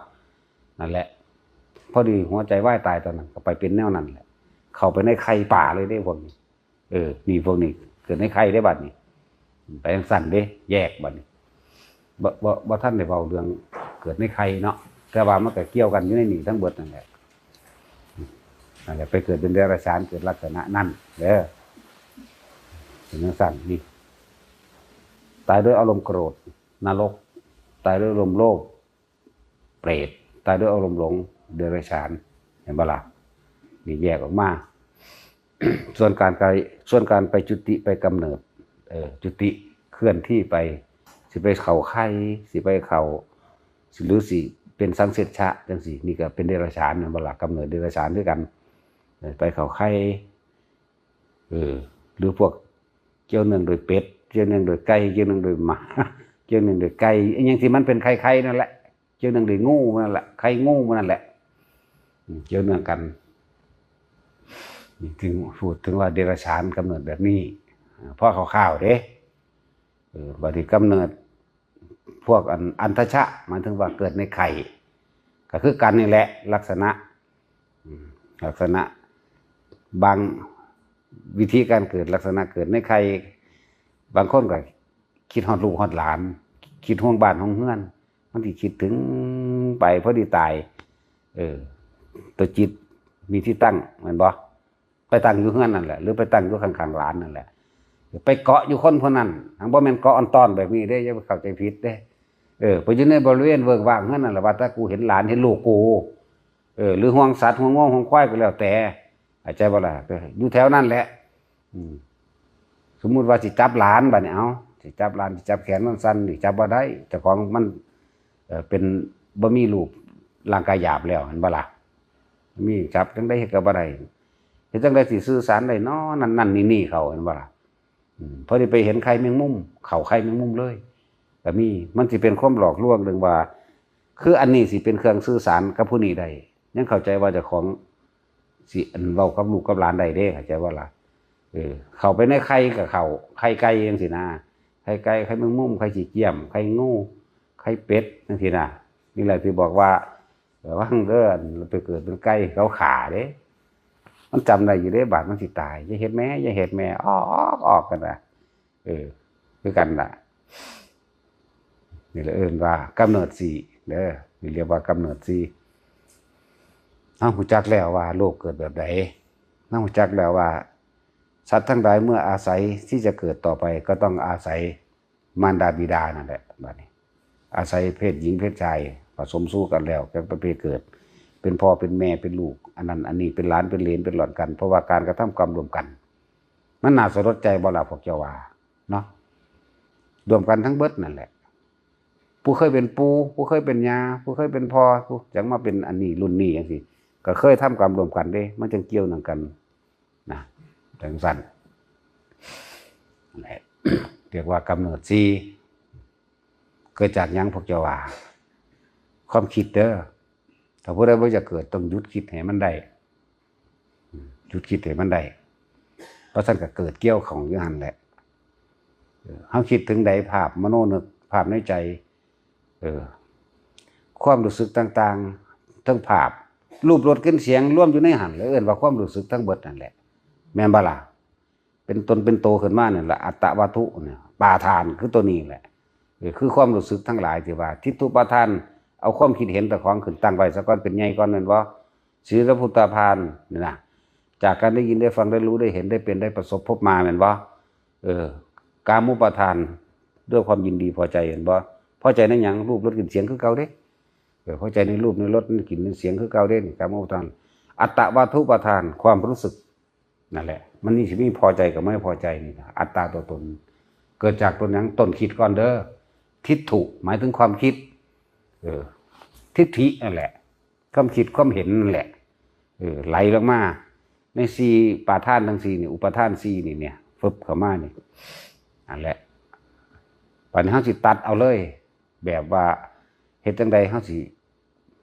นั่นแหละ พอดีหัวใจวายตายตอนนั้น ก็ไปเป็นแนวนั้นแหละ เข้าไปในไข่ปลาเลยเด้พวกนี้ เออ นี่พวกนี้เกิดในไข่ได้บัดนี้ ไปจั่งซั้นเด้ แยกบัดนี้ บ่ บ่ บ่ทันได้เว้าเรื่องเกิดในไข่เนาะ แต่ว่ามันก็เกี่ยวกันอยู่ในนี้ทั้งเบิดนั่นแหละ นั่นแหละ ไปเกิดเป็นเดรัจฉาน เกิดลักษณะนั่นเด้อ เป็นจั่งซั้นนี่ ตายด้วยอารมณ์โกรธ นรก ตายด้วยอารมณ์โลภ เปรต ตายด้วยอารมณ์หลง เดรัจฉาน เห็นบ่ล่ะ นี่แยกออกมา ส่วนการไป ส่วนการไปจุติไปกำเนิด เออ จุติเคลื่อนที่ไป สิไปเข้าไข่ สิไปเข้า สิ หรือสิเป็นสังเสชชะจั่งซี้ นี่ก็เป็นเดรัจฉาน แม่นบ่ล่ะ กำเนิดเดรัจฉานคือกัน เออ ไปเข้าไข่ เออ หรือพวกเกี่ยวเนื่องโดยเป็ด เกี่ยวเนื่องโดยไก่ เกี่ยวเนื่องโดยหมา เกี่ยวเนื่องโดยไก่ อิหยังที่มันเป็นไข่ๆนั่นแหละ เกี่ยวเนื่องโดยงูนั่นแหละ ไข่งูนั่นแหละ อืม เกี่ยวเนื่องกัน นี่ถึงพูดถึงว่าเดรัจฉานกำเนิดแบบนี้ อ่า พอคร่าวๆเด้ เออ บัดนี้กำเนิด พวกอัน อันทชะ หมายถึงว่าเกิดในไข่ ก็คือกันนี่แหละ ลักษณะ อืม ลักษณะ บางวิธีการเกิด ลักษณะเกิดในไข่ บางคนก็คิดฮอดลูกฮอดหลาน คิดห่วงบ้านห่วงเฮือน มันสิคิดถึงไปพอดีตาย เออ ตัวจิตมีที่ตั้ง แม่นบ่ ไปตั้งอยู่เฮือนนั่นแหละ หรือไปตั้งอยู่ข้างๆหลานนั่นแหละ ไปเกาะอยู่คนผู้นั้น หั้นบ่แม่นเกาะอ่อนต้อนแบบนี้เด้ อย่าไปเข้าใจผิดเด้ เออ ไปอยู่ในบริเวณเวิ้งว้างเฮือนนั่นแหละ ว่าแต่กูเห็นหลานเห็นลูกกู เออ หรือห่วงสัตว์ห่วงงัวห่วงควายก็แล้วแต่ เข้าใจบ่ล่ะ ไปอยู่แถวนั่นแหละ อืม สมมุติว่าสิจับหลานบัดนี้ เอ้า สิจับหลาน สิจับแขนมันสั้นนี่จับบ่ได้ เจ้าของมัน เอ่อ เป็น บ่มีรูปร่างกายหยาบแล้ว เห็นบ่ล่ะ มีจับจั่งใดเฮ็ดก็บ่ได้ เฮ็ดจั่งใดสิสื่อสารได้น้อ นั่นนั่นนี่นี่เขา เห็นบ่ล่ะ อืม พอดีไปเห็นไข่แมงมุม เข้าไข่แมงมุมเลย ก็มี มันสิเป็นความหลอกลวงเรื่องว่า คืออันนี้สิเป็นเครื่องสื่อสารกับผู้นี้ได้ ยังเข้าใจว่าเจ้าของสิอันเว้ากับลูกกับหลานได้เด้ เข้าใจบ่ล่ะ เออ เข้าไปในไข่ก็เข้า ไข่ไก่จั่งซี้นะ ไข่ไก่ ไข่แมงมุม ไข่ขี้เกียม ไข่งู ไข่เป็ดจั่งซี้นะ นี่แหละที่บอกว่า ระวังเด้อ อันไปเกิดเป็นไก่เขาฆ่าเด้ มันจำได้อยู่เด้ บาดมันสิตาย อย่าเฮ็ดแม่ อย่าเฮ็ดแม่ ออก ออกกันนะ เออ คือกันล่ะ นี่แหละเอิ้นว่ากำเนิดสี่เด้อ นี่เรียกว่ากำเนิดสี่ เฮาฮู้จักแล้วว่าโลกเกิดแบบใด เฮาฮู้จักแล้วว่า สัตว์ทั้งหลายเมื่ออาศัยที่จะเกิดต่อไป ก็ต้องอาศัยมารดาบิดานั่นแหละ บัดนี้ อาศัยเพศหญิงเพศชายผสมสู่กันแล้ว จั่งไปเกิด เป็นพ่อเป็นแม่เป็นลูก อันนั้นอันนี้ เป็นหลานเป็นเหลนเป็นหล่อนกัน เพราะว่าการกระทำกรรมร่วมกัน มันน่าสลดใจบ่ล่ะพวกเจ้าว่า เนาะ ร่วมกันทั้งเบิดนั่นแหละ ผู้เคยเป็นปู่ ผู้เคยเป็นย่า ผู้เคยเป็นพ่อ ผู้จั่งมาเป็นอันนี้รุ่นนี้จั่งซี้ ก็เคยทำกรรมร่วมกันเด้ มันจั่งเกี่ยวเนื่องกันนะ จั่งซั้น นั่นแหละ เรียกว่ากำเนิดสี่ เกิดจากหยังพวกเจ้าว่า ความคิดเด้อ ถ้าผู้ใดบ่อยากเกิดต้องหยุดคิดให้มันได้ หยุดคิดให้มันได้ เพราะฉะนั้นก็เกิดเกี่ยวของอยู่หั่นแหละ เออ เฮาคิดถึงใด ภาพมโนนึก ภาพในใจ เออ ความรู้สึกต่างๆ ทั้งภาพ รูป รส กลิ่น เสียง รวมอยู่ในหั่น แล้วเอิ้นว่าความรู้สึกทั้งเบิดนั่นแหละ แม่นบ่ล่ะ เป็นตนเป็นโตขึ้นมาเนี่ยแหละ อัตตวัตถุเนี่ย ปาทานคือตัวนี้แหละ เออ คือความรู้สึกทั้งหลายที่ว่า ทิฏฐุปาทาน เอาความคิดเห็นแต่ของขึ้นตั้งไว้ซะก่อน เป็นใหญ่ก่อน แม่นบ่ สีลพุตตาพานนี่นะ จากการได้ยินได้ฟังได้รู้ได้เห็นได้เป็นได้ประสบพบมา แม่นบ่ เออ กามุปาทาน ด้วยความยินดีพอใจ แม่นบ่ พอใจในหยัง รูป รส กลิ่น เสียง คือเก่าเด้ เออ พอใจในรูป ในรส ในกลิ่น ในเสียง คือเก่าเด้ นี่ กามุปาทาน อัตตวัตถุปาทาน ความรู้สึก นั่นแหละ มันนี่สิมีพอใจกับไม่พอใจนี่นะ อัตตาตัวตน เกิดจากตัวหยัง ต้นคิดก่อนเด้อ ทิฏฐุ หมายถึงความคิด เออ ทิฏฐินั่นแหละ ความคิดความเห็นนั่นแหละ เออ ไหลลงมา ในสี่ปาทานทั้งสี่นี่ อุปาทานสี่นี่เนี่ย ฟึบเข้ามานี่ นั่นแหละ บัดนี้เฮาสิตัดเอาเลย แบบว่า เฮ็ดจั่งใดเฮาสิ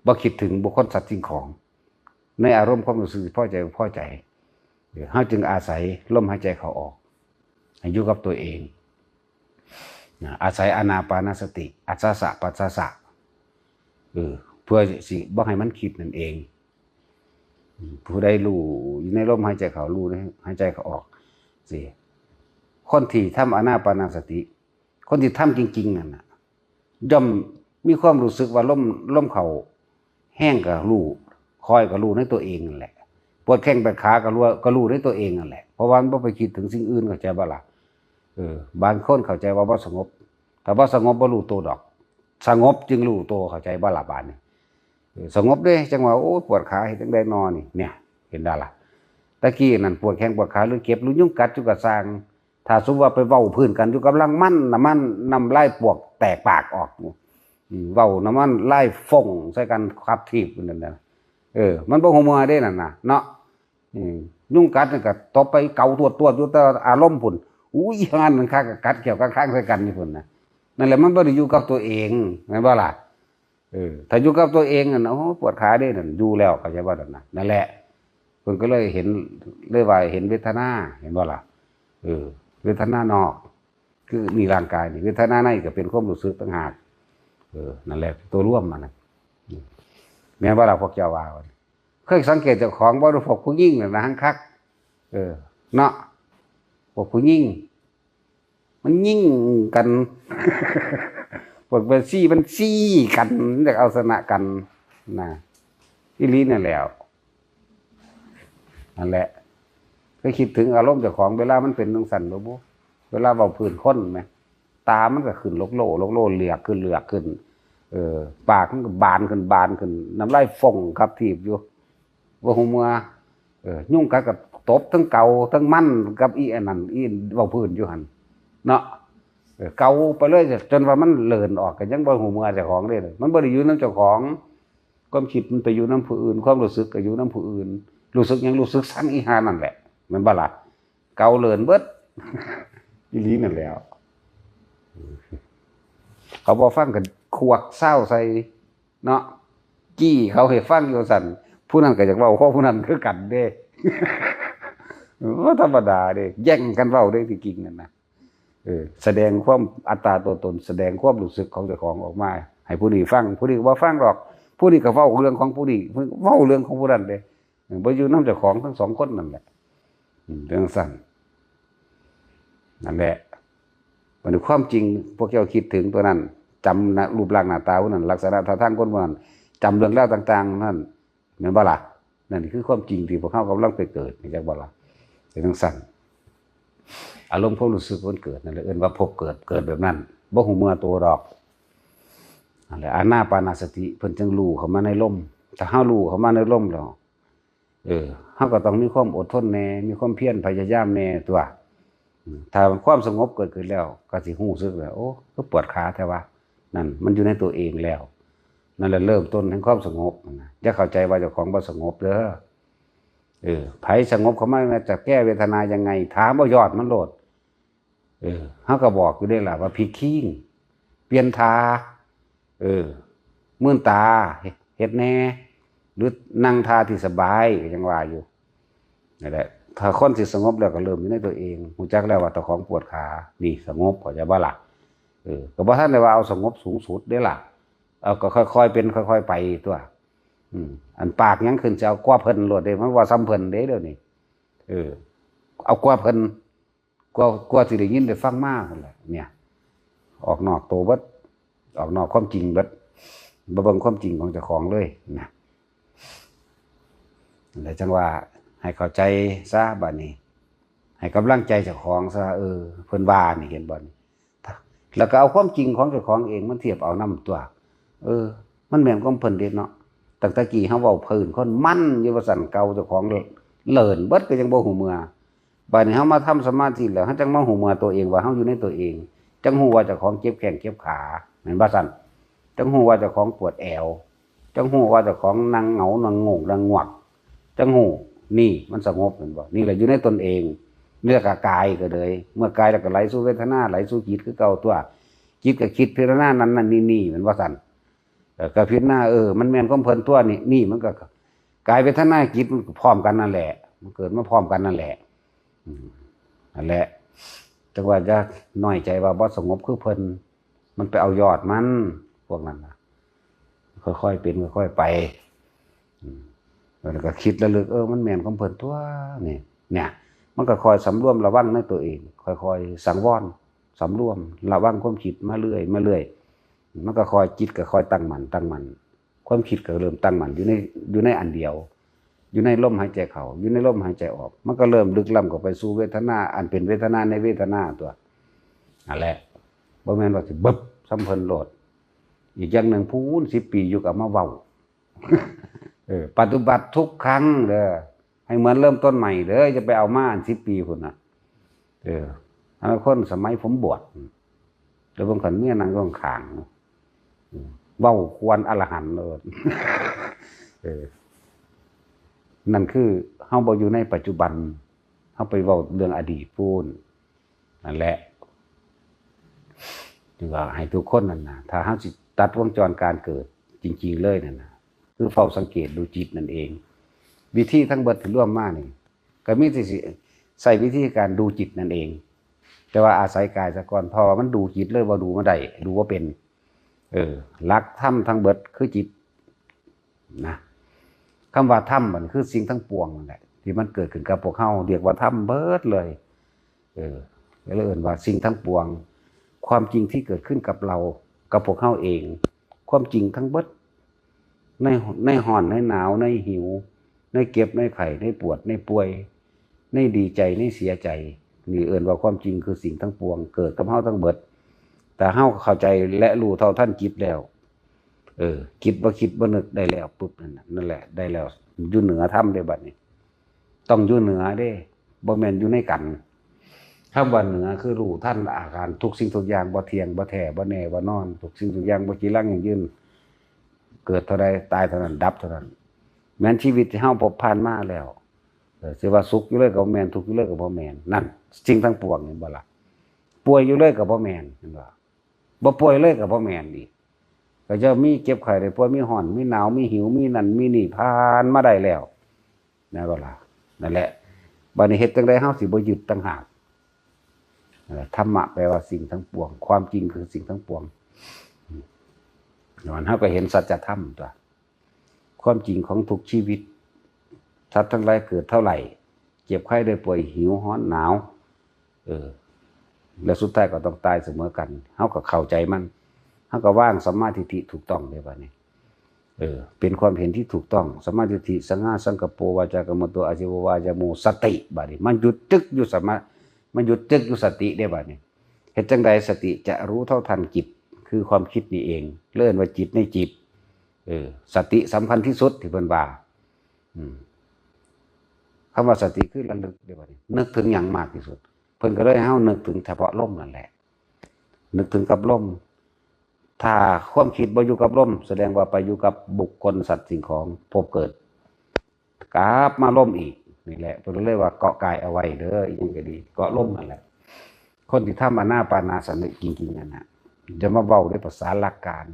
บ่คิดถึงบุคคล สัตว์ สิ่งของ ในอารมณ์ความรู้สึกพอใจบ่พอใจ เออ เฮาจึงอาศัยลมหายใจเข้าออก ให้อยู่กับตัวเอง นะ อาศัยอานาปานสติ อัสสะปัสสะ เออ เพื่อสิบ่ให้มันคิดนั่นเอง อืม ผู้ใดรู้อยู่ในลมหายใจเข้า รู้ในหายใจเข้าออก สิ คนที่ทำอานาปานสติ คนที่ทำจริงๆ นั่นน่ะ ย่อมมีความรู้สึกว่าลม ลมเข้าแฮงก็รู้ คอยก็รู้ในตัวเองนั่นแหละ ปวดแข้งปวดขาก็รู้ ก็รู้ในตัวเองนั่นแหละ เพราะว่ามันบ่ไปคิดถึงสิ่งอื่น เข้าใจบ่ล่ะ เออ บางคนเข้าใจว่าบ่สงบ ถ้าบ่สงบบ่รู้ตัวดอก สงบจึงรู้ตัว เข้าใจบ่ล่ะบาดนี้ เออ สงบเด้ จั่งว่า โอ้ย ปวดขา เฮ็ดจั่งใดน้อนี่ เนี่ย เห็นบ่ล่ะ ตะกี้นั่นปวดแข้งปวดขา หรือเจ็บ หรือยุงกัดอยู่ก็ซ่าง ถ้าสมมุติว่าไปเว้าพื้นกันอยู่กำลังมัน น้ำมัน น้ำลายปวกแตกปากออก อืม เว้าน้ำมันลายฟงใส่กัน ขับถีบนั่นน่ะ เออ มันบ่ฮู้เมื่อเด้นั่นน่ะ เนาะ อืม ยุงกัดนี่ก็ตบไปเกาตวดๆ อยู่แต่อารมณ์พุ้น อุ้ย ห่ามันคัก กัดแข้วกัดคางใส่กันอยู่พุ้นน่ะ นั่นแหละ มันบ่ได้อยู่กับตัวเอง แม่นบ่ล่ะ เออ ถ้าอยู่กับตัวเองนั่นน่ะ โอ้ ปวดขาเด้นั่น อยู่แล้ว เข้าใจบ่นั่นน่ะ นั่นแหละ เพิ่นก็เลยเห็น เลยว่าเห็นเวทนา เห็นบ่ล่ะ เออ เวทนานอก คือมีร่างกายนี่ เวทนาในก็เป็นความรู้สึกต่างหาก เออ นั่นแหละ ตัวรวมมันน่ะ อืม แม่นบ่ล่ะ พวกเจ้าว่า เคยสังเกตเจ้าของบ่ หรือพวกผู้หญิงน่ะนะ หังคัก เออ เนาะ พวกผู้หญิง มันยิงกัน พวกแม่ชีมันซี้กัน อยากเอาชนะกัน นะ อีหลีนั่นแหล้ว นั่นแหละ เคยคิดถึงอารมณ์เจ้าของ เวลามันเป็นจั่งซั้นบ่บุ เวลาเว้าพื้นคนแหม ตามันก็ขึ้นโลกโล โลกโล เหลือกขึ้น เหลือกขึ้น เออ ปากมันก็บานขึ้น บานขึ้น น้ำลายฟงขับถีบอยู่ บ่ฮู้เมื่อ เออ ยุงกัดก็ตบทั้งเกาทั้งมันกับอีอันนั้น อีเว้าพื้นอยู่หั่น เนาะ เออ เกาไปเลย จนว่ามันเลินออก ก็ยังบ่ฮู้เมื่อเจ้าของเด้ มันบ่ได้อยู่นำเจ้าของ ความคิดมันไปอยู่นำผู้อื่น ความรู้สึกก็อยู่นำผู้อื่น รู้สึกหยัง รู้สึกซังอีห่านั่นแหละ แม่นบ่ล่ะ เกาเลินเบิด อีหลีนั่นแหล้ว เขาบ่ฟังก็ขวากซาวใส่ เนาะ จี้เขาให้ฟังอยู่ซั่น ผู้นั้นก็อยากเว้าของผู้นั้นคือกันเด้ บ่ธรรมดาเด้ แย่งกันเว้าเด้ ที่จริงนั่นนะ เออ แสดงความอัตตาตัวตน แสดงความรู้สึกของเจ้าของออกมา ให้ผู้นี้ฟัง ผู้นี้ก็บ่ฟังดอก ผู้นี้ก็เว้าเรื่องของผู้นี้ ผู้นี้ก็เว้าเรื่องของผู้นั้นเด้ เออ บ่อยู่นำเจ้าของทั้งสองคนนั่นแหละ อืม จั่งซั้น นั่นแหละ บัดนี้ความจริงพวกเจ้าคิดถึงตัวนั้น จำนะ รูปร่างหน้าตาผู้นั้น ลักษณะท่าทางคนผู้นั้น จำเรื่องราวต่างๆ นั้น แม่นบ่ล่ะ นั่นคือความจริงที่พวกเฮากำลังไปเกิด จักบ่ล่ะ เป็นจั่งซั้น อารมณ์ความรู้สึกมันเกิดนั่นแหละ เอิ้นว่าภพเกิด เกิดแบบนั้น บ่ฮู้เมื่อตัวดอก นั่นแหละ อานาปานสติ เพิ่นจึงรู้เข้ามาในลม ถ้าเฮารู้เข้ามาในลมแล้ว เออ เฮาก็ต้องมีความอดทนแหน่ มีความเพียรพยายามแหน่ตั๊ว อืม ถ้าความสงบเกิดขึ้นแล้ว ก็สิรู้สึกแล้ว โอ้ คือปวดขาแท้วะ นั่น มันอยู่ในตัวเองแล้ว นั่นแหละเริ่มต้นแห่งความสงบนะ อย่าเข้าใจว่าเจ้าของบ่สงบเด้อ เออ ไผสงบเข้ามา จะแก้เวทนายังไง ถามเอายอดมันโลด เออ เฮาก็บอกอยู่เด้ล่ะว่าพลิกคิง เปลี่ยนท่า เออ มื่นตา เฮ็ดแหน่ หรือนั่งท่าที่สบาย ก็ยังว่าอยู่ นั่นแหละ ถ้าคนสิสงบแล้วก็เริ่มอยู่ในตัวเอง รู้จักแล้วว่าเจ้าของปวดขา นี่สงบ เข้าใจบ่ล่ะ? เออ ก็บ่ทันได้ว่าเอาสงบสูงสุดเด้ล่ะ เอาก็ค่อยๆเป็นค่อยๆไปตัว อืม อันปากยังขึ้นสิเอากว่าเพิ่นโลดเด้ มันว่าส่ำเพิ่นเด้เดี๋ยวนี้ เออ เอากว่าเพิ่น กว่า กว่าสิได้ยินได้ฟังมาพุ่นแหละ เนี่ย ออกนอกตัวเบิด ออกนอกความจริงเบิด บ่เบิ่งความจริงของเจ้าของเลยนะ แล้วจั่งว่าให้เข้าใจซะบัดนี้ ให้กำลังใจเจ้าของซะ เออ เพิ่นว่านี่ เห็นบ่นี่ แล้วก็เอาความจริงของเจ้าของเองมาเทียบเอานำตัว เออ มันแม่นของเพิ่นเด้เนาะ ตั้งแต่กี้เฮาเว้าพื้นคนมันอยู่ว่าซั่น เก่าเจ้าของเลินเบิดก็ยังบ่ฮู้เมื่อ บัดนี้เฮามาทำสมาธิแล้ว เฮาจั่งมาฮู้เมื่อตัวเองว่าเฮาอยู่ในตัวเอง จั่งฮู้ว่าเจ้าของเจ็บแข้งเจ็บขา แม่นบ่ซั่น? จั่งฮู้ว่าเจ้าของปวดแอว จั่งฮู้ว่าเจ้าของนั่งเหงา นั่งโงง นั่งงวก จั่งฮู้ นี่มันสงบ แม่นบ่? นี่แหละอยู่ในตนเอง นี่แหละก็กายก็เลย เมื่อกายแล้วก็ไหลสู่เวทนา ไหลสู่จิตคือเก่าตัว จิตก็คิดพิจารณานั่นนั่นนี่นี่ แม่นบ่ซั่น? เออ ก็พิจารณา เออ มันแม่นของเพิ่นตัวนี่ นี่มันก็ กายเวทนาจิตมันก็พร้อมกันนั่นแหละ มันเกิดมาพร้อมกันนั่นแหละ อืม นั่นแหละ จั่งว่าอย่าน้อยใจว่าบ่สงบคือเพิ่น มันไปเอายอดมัน พวกนั้นน่ะ ค่อยๆเป็นค่อยๆไป อืม แล้วก็คิดระลึก เออ มันแม่นของเพิ่นตัวนี่ เนี่ย มันก็คอยสำรวมระวังในตัวเอง ค่อยๆสังวร สำรวมระวังความคิดมาเรื่อย มาเรื่อย มันก็คอย จิตก็คอยตั้งมั่น ตั้งมั่น ความคิดก็เริ่มตั้งมั่นอยู่ใน อยู่ในอันเดียว อยู่ในลมหายใจเข้า อยู่ในลมหายใจออก มันก็เริ่มลึกล้ำเข้าไปสู่เวทนา อันเป็นเวทนาในเวทนาตัว นั่นแหละ บ่แม่นว่าสิบึบส่ำเพิ่นโลด อีกอย่างหนึ่ง พู้น สิบปีอยู่ก็มาเว้า เออ ปฏิบัติทุกครั้งเด้อ ให้เหมือนเริ่มต้นใหม่เด้อ อย่าไปเอามาอันสิบปีพุ้นน่ะ เออ อันนั้นคนสมัยผมบวช แล้วเบิ่งคันเมียนั่งอยู่ข้างๆ เว้าควรอรหันต์โลด เออ นั่นคือเฮาบ่อยู่ในปัจจุบัน เฮาไปเว้าเรื่องอดีตพู้น นั่นแหละ จึงว่าให้ทุกคนนั่นน่ะ ถ้าเฮาสิตัดวงจรการเกิดจริงๆเลยนั่นน่ะ คือเฝ้าสังเกตดูจิตนั่นเอง วิธีทั้งเบิดที่รวมมานี่ ก็มีแต่สิใช้วิธีการดูจิตนั่นเอง แต่ว่าอาศัยกายซะก่อน เพราะว่ามันดูจิตเลยบ่ดูบ่ได้ ดูบ่เป็น เออ หลักธรรมทั้งเบิดคือจิตนะ คำว่าธรรมมันคือสิ่งทั้งปวงนั่นแหละ ที่มันเกิดขึ้นกับพวกเฮา เรียกว่าธรรมเบิดเลย เออ ก็เลยเอิ้นว่าสิ่งทั้งปวง ความจริงที่เกิดขึ้นกับเรา กับพวกเฮาเอง ความจริงทั้งเบิด ใน ในฮ้อน ในหนาว ในหิว ในเจ็บ ในไข้ ในปวด ในป่วย ในดีใจ ในเสียใจ นี่เอิ้นว่าความจริงคือสิ่งทั้งปวง เกิดกับเฮาทั้งเบิด แต่เฮาเข้าใจและรู้เท่าทันจิตแล้ว เออ จิตบ่คิดบ่นึกได้แล้วปุ๊บนั่นน่ะ นั่นแหละ ได้แล้ว อยู่เหนือธรรมเด้บัดนี้ ต้องอยู่เหนือเด้ บ่แม่นอยู่ในกัน คำว่าเหนือคือรู้ทันอาการทุกสิ่งทุกอย่าง บ่เที่ยง บ่แท้ บ่แน่ บ่นอน ทุกสิ่งทุกอย่างบ่จีรังยั่งยืน เกิดเท่าใด ตายเท่านั้น ดับเท่านั้น แม่นชีวิตที่เฮาพบผ่านมาแล้ว เออ สิว่าสุขอยู่เลยก็บ่แม่น ทุกข์อยู่เลยก็บ่แม่น นั่น สิ่งทั้งปวง เห็นบ่ล่ะ? ป่วยอยู่เลยก็บ่แม่น เห็นบ่? บ่ป่วยเลยก็บ่แม่นอีก ก็จะมีเจ็บไข้ได้ป่วย มีฮ้อน มีหนาว มีหิว มีนั่น มีนี่ ผ่านมาได้แล้ว แม่นบ่ล่ะ? นั่นแหละ บัดนี้เฮ็ดจั่งใดเฮาสิบ่ยึดต่างหาก นั่นแหละ ธรรมะแปลว่าสิ่งทั้งปวง ความจริงคือสิ่งทั้งปวง อืม มันเฮาก็เห็นสัจธรรมตั๊ว ความจริงของทุกชีวิต สัตว์ทั้งหลายเกิดเท่าไหร่ เจ็บไข้ได้ป่วย หิวฮ้อนหนาว เออ และสุดท้ายก็ต้องตายเสมอกัน เฮาก็เข้าใจมัน เฮาก็วางสัมมาทิฏฐิถูกต้องเด้บัดนี้ เออ เป็นความเห็นที่ถูกต้อง สัมมาทิฏฐิ สังหาสังกัปโป วาจากัมมันโต อาชีววายาโม สติ บัดนี้ มันหยุดจึ๊กอยู่สัมมา มันหยุดจึ๊กอยู่สติเด้บัดนี้ เฮ็ดจั่งใดสติจะรู้เท่าทันจิต คือความคิดนี่เอง เอิ้นว่าจิตในจิต เออ สติสำคัญที่สุดที่เพิ่นว่า อืม คำว่าสติคือระลึกเด้บัดนี้ นึกถึงหยังมากที่สุด เพิ่นก็เลยให้เฮานึกถึงเฉพาะลมนั่นแหละ นึกถึงกับลม ถ้าความคิดบ่อยู่กับลม แสดงว่าไปอยู่กับบุคคล สัตว์ สิ่งของ ภพเกิด กลับมาลมอีก นี่แหละ เพิ่นเลยว่าเกาะกายเอาไว้เด้อ อีหยังก็ดี เกาะลมนั่นแหละ คนที่ทำอานาปานาสติจริงๆนั่นน่ะ อย่ามาเว้าในภาษาหลักการ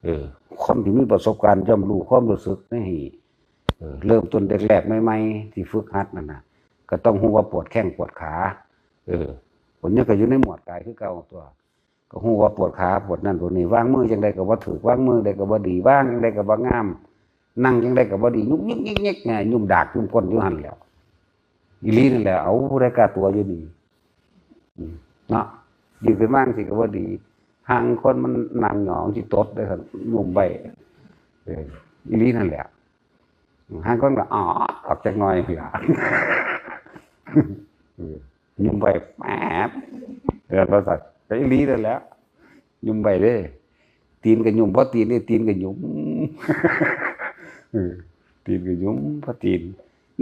เออ คนที่มีประสบการณ์ย่อมรู้ความรู้สึกใน เออ เริ่มต้นแรกๆใหม่ๆที่ฝึกหัดนั่นน่ะ ก็ต้องฮู้ว่าปวดแข้งปวดขา เออ ผลนี้ก็อยู่ในหมวดกายคือเก่าตัว ก็ฮู้ว่าปวดขาปวดนั่นปวดนี่ วางมือจังใดก็บ่ถืก วางมือใดก็บ่ดี วางจังใดก็บ่งาม นั่งจังใดก็บ่ดี ยุกยิกยิกยิกไง ยุ่มดากยุ่มก้นอยู่หั่นแหล้ว อีหลีนั่นแหละ เอาผู้ใดกล้าตัวอยู่นี่ อืม เนาะ ยืนขึ้นมาจังซี้ก็บ่ดี ห่างคนมันนั่งหยองสิตดได้ครับ ยุ่มไว้ เออ อีหลีนั่นแหละ ห่างคนก็ อ๋อ ออกจักหน่อยล่ะ เออ ยุ่มไว้แป๊บ เออ เราสัตว์ก็อีหลีนั่นแหละ ยุ่มไว้เด้ ตีนก็ยุ่ม เพราะตีนนี่ตีนก็ยุ่ม เออ ตีนก็ยุ่ม เพราะตีน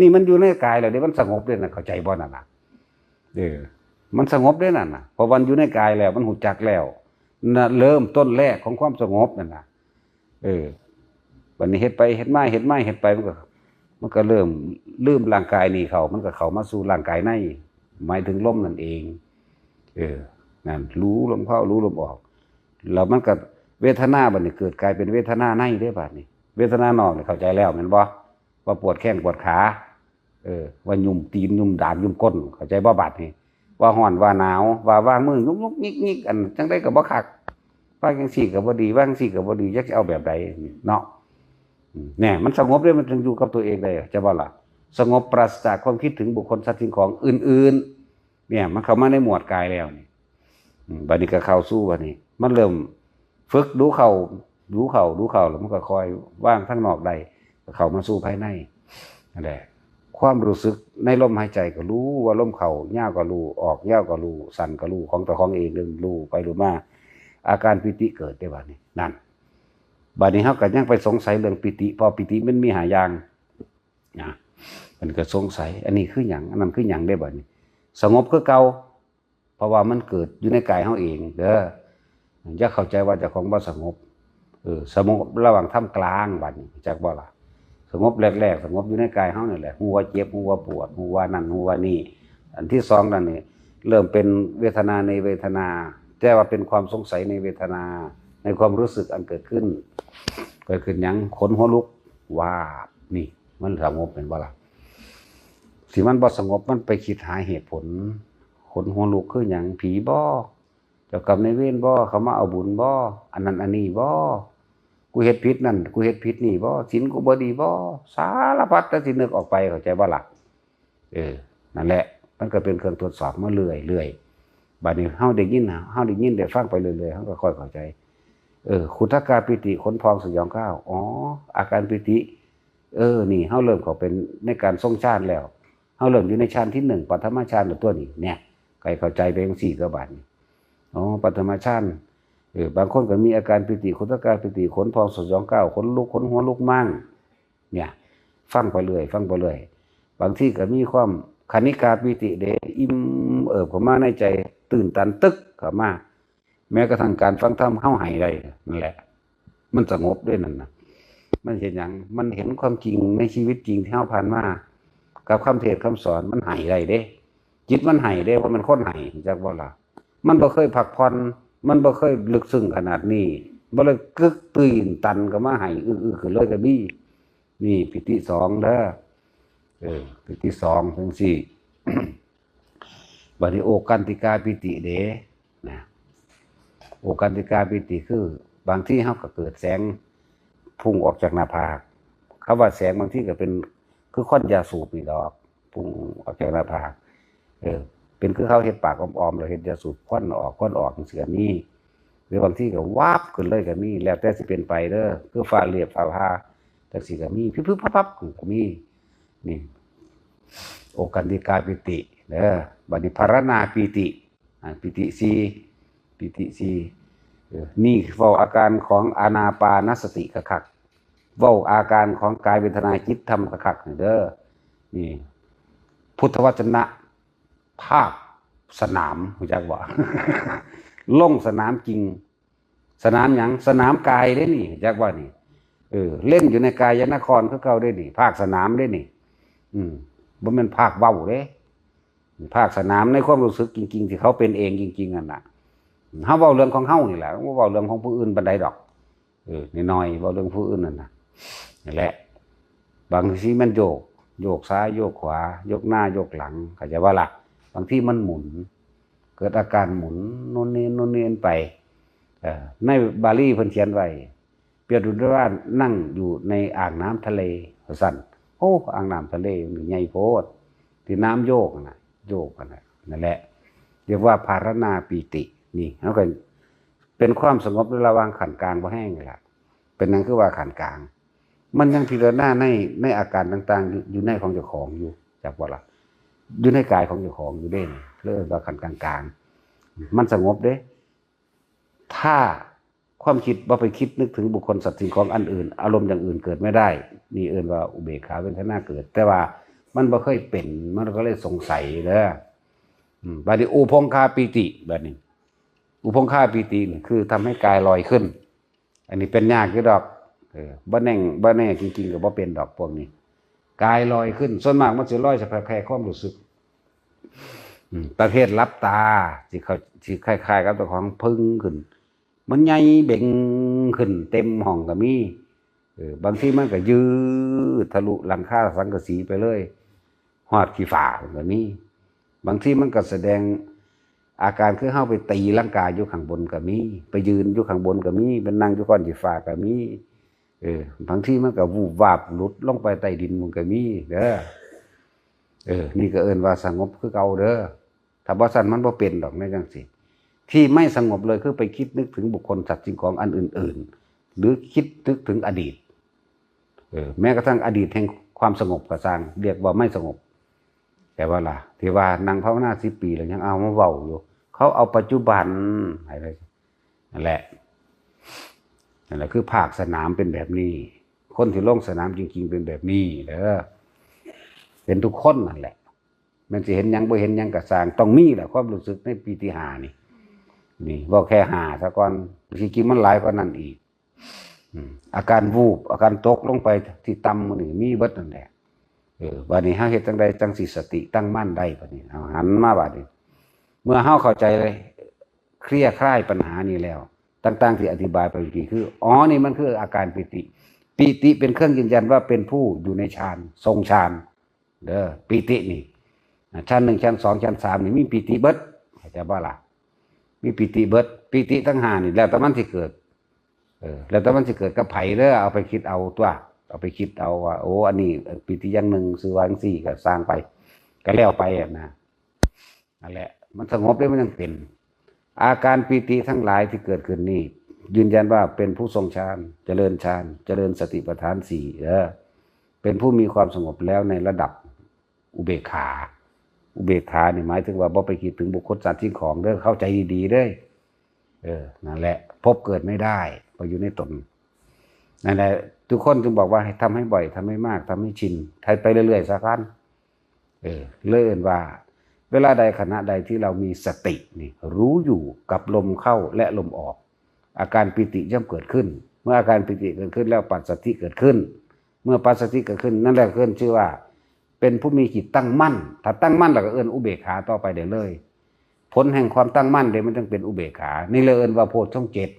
นี่มันอยู่ในกายแล้วเด้ มันสงบเด้นะ เข้าใจบ่นั่นน่ะ เออ มันสงบเด้นั่นน่ะ เพราะมันอยู่ในกายแล้ว มันฮู้จักแล้ว นะ เริ่มต้นแรกของความสงบนั่นน่ะ เออ บัดนี้เฮ็ดไปเฮ็ดมา เฮ็ดมาเฮ็ดไป มันก็ มันก็เริ่มลืมร่างกายนี่เข้า มันก็เข้ามาสู่ร่างกายใน หมายถึงลมนั่นเอง เออ นั่น รู้ลมเข้า รู้ลมออก แล้วมันก็ เวทนาบัดนี้เกิดกลายเป็นเวทนาในเด้บัดนี้ เวทนานอกนี่เข้าใจแล้วแม่นบ่ ว่าปวดแข้งปวดขา เออ ว่ายุ่มตีนยุ่มดากยุ่มก้น เข้าใจบ่บัดนี้ ว่าฮ้อนว่าหนาว ว่าวางมือยุกยุกยิกยิก อันจังใดก็บ่คัก ว่าจังซี่ก็บ่ดี ว่าจังซี่ก็บ่ดี จักสิเอาแบบใดเนาะ อืม แน่ มันสงบเด้ มันจึงอยู่กับตัวเองได้ จะบ่ล่ะ สงบปราศจากความคิดถึงบุคคลสัตว์สิ่งของอื่นๆ เนี่ย มันเข้ามาในหมวดกายแล้วนี่ อืม บัดนี้ก็เข้าสู่บัดนี้ มันเริ่มฝึกดูเข้า ดูเข้า ดูเข้า แล้วมันก็ค่อยวางทางนอกได้ ก็เข้ามาสู่ภายใน นั่นแหละ ความรู้สึกในลมหายใจก็รู้ว่าลมเข้ายาวก็รู้ ออกยาวก็รู้ สั้นก็รู้ ของเจ้าของเอง เริ่มรู้ไปรู้มา อาการปีติเกิดได้บัดนี้ นั่น บัดนี้เฮาก็ยังไปสงสัยเรื่องปีติ เพราะปีติมันมีห้าอย่าง นะ มันก็สงสัย อันนี้คือหยัง อันนั้นคือหยังได้บัดนี้ สงบคือเก่า เพราะว่ามันเกิดอยู่ในกายเฮาเอง เด้อ อย่าเข้าใจว่าเจ้าของบ่สงบ เออ สงบระหว่างท่ามกลางบัดนี้ จักบ่ล่ะ สงบแรกๆ สงบอยู่ในกายเฮานี่แหละ ฮู้ว่าเจ็บ ฮู้ว่าปวด ฮู้ว่านั่น ฮู้ว่านี่ อันที่สองนั่นนี่ เริ่มเป็นเวทนาในเวทนา แต่ว่าเป็นความสงสัยในเวทนา ในความรู้สึกอันเกิดขึ้น เกิดขึ้นหยัง ขนหัวลุก วาบ นี่ มันสงบแม่นบ่ล่ะ สิมันบ่สงบ มันไปคิดหาเหตุผล ขนหัวลุกคือหยัง ผีบ่ เจ้ากรรมนายเวรบ่ เขามาเอาบุญบ่ อันนั้นอันนี้บ่ กูเฮ็ดผิดนั่น กูเฮ็ดผิดนี่บ่ ศีลกูบ่ดีบ่ สารพัดแต่สินึกออกไป เข้าใจบ่ล่ะ เออ นั่นแหละ มันก็เป็นเครื่องทดสอบมาเรื่อยๆ บัดนี้เฮาได้ยิน เฮาได้ยินได้ฟังไปเรื่อยๆ เฮาก็ค่อยเข้าใจ เออ ขุทกาปีติ ขนพองสยองกร้าว อ๋อ อาการปีติ เออ นี่เฮาเริ่มเข้าเป็นในการทรงฌานแล้ว เฮาเริ่มอยู่ในฌานที่หนึ่ง ปฐมฌานแล้วตัวนี้ เนี่ย ใครเข้าใจไปจังซี่ก็บัดนี้ อ๋อ ปฐมฌาน เออ บางคนก็มีอาการปีติ ขุทกาปีติ ขนพองสยองกร้าว ขนลุก ขนหัวลุกมั่ง เนี่ย ฟังไปเรื่อย ฟังไปเรื่อย บางทีก็มีความคณิกาปีติเด้ อิ่มเอิบเข้ามาในใจ ตื่นตันตึกเข้ามา แม้กระทั่งการฟังธรรมเฮาไห้ได้ นั่นแหละ มันสงบด้วยนั่นน่ะ มันเห็นหยัง มันเห็นความจริงในชีวิตจริงที่เฮาผ่านมา กับคำเทศน์คำสอน มันไห้ได้เด้ จิตมันไห้เด้ ว่ามันคนไห้ จักบ่ล่ะ มันบ่เคยพักผ่อน มันบ่เคยลึกซึ้งขนาดนี้ บ่เลยกึกตื่นตันก็มาไห้ อื้อๆ ขึ้นเลยก็มี นี่ปีติสองเด้อ เออ ปีติสองจังซี่ บัดนี้โอกันติกาปีติเด้ นะ โอกันติกาปีติคือ บางทีเฮาก็เกิดแสงพุ่งออกจากหน้าผาก คำว่าแสงบางทีก็เป็น คือควันยาสูบนี่ดอก พุ่งออกจากหน้าผาก เออ เป็นคือเขาเฮ็ดปากอ้อมๆ แล้วเฮ็ดยาสูบควันออก ควันออกจังซี้ก็มี หรือบางทีก็วาบขึ้นเลยก็มี แล้วแต่สิเป็นไปเด้อ คือฟ้าเรียบฟ้าผ่า จังซี้ก็มี พึบๆ พับๆ ก็มี นี่ โอกันติกาปีติเด้อ บัดนี้ภารณาปีติ อ่า ปีติสี่ ปีติสี่ เออ นี่เว้าอาการของอานาปานสติคักๆ เว้าอาการของกายเวทนาจิตธรรมคักๆ นี่เด้อ นี่ พุทธวจนะ ภาคสนาม รู้จักบ่ ลงสนามจริง สนามหยัง สนามกายเด้นี่ รู้จักบ่นี่ เออ เล่นอยู่ในกายนครคือเก่าเด้นี่ ภาคสนามเด้นี่ อืม บ่แม่นภาคเว้าเด้ ภาคสนามในความรู้สึกจริงๆ ที่เขาเป็นเองจริงๆ นั่นน่ะ เฮาเว้าเรื่องของเฮานี่แหละ บ่เว้าเรื่องของผู้อื่นปานใดดอก เออ น้อยๆ เว้าเรื่องผู้อื่นนั่นน่ะ นั่นแหละ บางทีมันโยก โยกซ้ายโยกขวา ยกหน้ายกหลัง เข้าใจว่าล่ะ บางทีมันหมุน เกิดอาการหมุนโน่นนี่โน่นนี่ไป เอ่อ ในบาลีเพิ่นเขียนไว้ เปรียบดุจว่านั่งอยู่ในอ่างน้ำทะเล ว่าซั่น โอ้ อ่างน้ำทะเลมันใหญ่โพด ที่น้ำโยกน่ะ โยกกันน่ะ นั่นแหละ เรียกว่าภาวนาปีติ นี่ เฮาก็เป็นความสงบในระหว่างขั้นกลางบ่แฮงนี่ล่ะ เป็นหยังคือว่าขั้นกลาง มันยังพิจารณาใน ในอาการต่างๆ อยู่ อยู่ในของเจ้าของอยู่ จักบ่ล่ะ อยู่ในกายของเจ้าของอยู่เด้ เรียกว่าขั้นกลางๆ มันสงบเด้ ถ้าความคิดบ่ไปคิดนึกถึงบุคคลสัตว์สิ่งของอันอื่น อารมณ์อย่างอื่นเกิดไม่ได้ นี่เอิ้นว่าอุเบกขาเวทนาเกิด แต่ว่ามันบ่เคยเป็น มันก็เลยสงสัยเด้อ อืม บัดนี้อุพงคาปีติ บัดนี้ อุพงคาปีตินี่คือทำให้กายลอยขึ้น อันนี้เป็นยากอยู่ดอก เออ บ่แน่ง บ่แน่จริงๆ ก็บ่เป็นดอกพวกนี้ กายลอยขึ้น ส่วนมากมันสิลอยเฉพาะแค่ความรู้สึก อืม ประเภทหลับตา สิเขา สิคล้ายๆ กับเจ้าของเพิ่งขึ้น มันใหญ่เบ่งขึ้นเต็มห้องก็มี เออ บางทีมันก็ยืดทะลุหลังคาสังกะสีไปเลย ฮอดขี้ฟ้ามันก็มี บางทีมันก็แสดงอาการคือเฮาไปตีลังกาอยู่ข้างบนก็มี ไปยืนอยู่ข้างบนก็มี ไปนั่งอยู่ก้อนขี้ฟ้าก็มี เออ บางทีมันก็วูบวาบหลุดลงไปใต้ดินมันก็มีเด้อ เออ นี่ก็เอิ้นว่าสงบคือเก่าเด้อ ถ้าบ่ซั่นมันบ่เป็นดอกในจังซี่ ที่ไม่สงบเลยคือไปคิดนึกถึงบุคคลสัตว์สิ่งของอันอื่นๆ หรือคิดนึกถึงอดีต เออ แม้กระทั่งอดีตแห่งความสงบก็ซ่าง เรียกว่าไม่สงบ แต่ว่าล่ะ ที่ว่านั่งภาวนาสิบปีแล้วยังเอามาเว้าอยู่ เขาเอาปัจจุบันให้เลย นั่นแหละ นั่นแหละคือภาคสนามเป็นแบบนี้ คนที่ลงสนามจริงๆ เป็นแบบนี้เด้อ เป็นทุกคนนั่นแหละ แม่นสิเห็นหยังบ่เห็นหยังก็ซ่าง ต้องมีแหละความรู้สึกในปีติห้านี่ นี่ เว้าแค่ห้าซะก่อน ที่จริงมันหลายกว่านั้นอีก อืม อาการวูบ อาการตกลงไปที่ต่ำมันนี่มีเบิดนั่นแหละ เออ บัดนี้เฮาเฮ็ดจั่งใดจั่งสิสติตั้งมั่นได้บัดนี้ เอาหันมาบัดนี้ เมื่อเฮาเข้าใจเลย เคลียร์คลายปัญหานี้แล้ว ต่างๆ ที่อธิบายไปเมื่อกี้คือ อ๋อ นี่มันคืออาการปีติ ปีติเป็นเครื่องยืนยันว่าเป็นผู้อยู่ในฌาน ทรงฌาน เด้อ ปีตินี่ อ่ะ ชั้นหนึ่ง ชั้นสอง ชั้นสามนี่มีปีติเบิด เข้าใจบ่ล่ะ มีปีติเบิด ปีติทั้งห้านี่แล้วแต่มันสิเกิด เออ แล้วแต่มันสิเกิดกับไผเด้อ เอาไปคิดเอาตัว เอาไปคิดเอาว่า โอ้ อันนี้ เอ่อ ปีติอย่างหนึ่ง ชื่อว่าจั่งซี้ ก็ซ่างไป ก็แล้วไปอะนะ นั่นแหละ มันสงบแล้วมันยังเป็น อาการปีติทั้งหลายที่เกิดขึ้นนี่ ยืนยันว่าเป็นผู้ทรงฌาน เจริญฌาน เจริญสติปัฏฐานสี่ เออ เป็นผู้มีความสงบแล้วในระดับอุเบกขา อุเบกขานี่หมายถึงว่าบ่ไปคิดถึงบุคคลสัตว์สิ่งของเด้อ เข้าใจดีๆ เด้อ เออ นั่นแหละ ภพเกิดไม่ได้ เพราะอยู่ในตน นั่นแหละ ทุกคนจึงบอกว่าให้ทำให้บ่อย ทำให้มาก ทำให้ชิน ให้ไปเรื่อยๆ ซะกัน เออ เลยเอิ้นว่า เวลาใดขณะใดที่เรามีสตินี่ รู้อยู่กับลมเข้าและลมออก อาการปีติย่อมเกิดขึ้น เมื่ออาการปีติเกิดขึ้นแล้วปัสสัทธิเกิดขึ้น เมื่อปัสสัทธิเกิดขึ้น นั่นแหละขึ้นชื่อว่า เป็นผู้มีจิตตั้งมั่น ถ้าตั้งมั่นแล้วก็เอิ้นอุเบกขาต่อไปได้เลย ผลแห่งความตั้งมั่นเด้มันจึงเป็นอุเบกขา นี่เลยเอิ้นว่าโพชฌงค์เจ็ด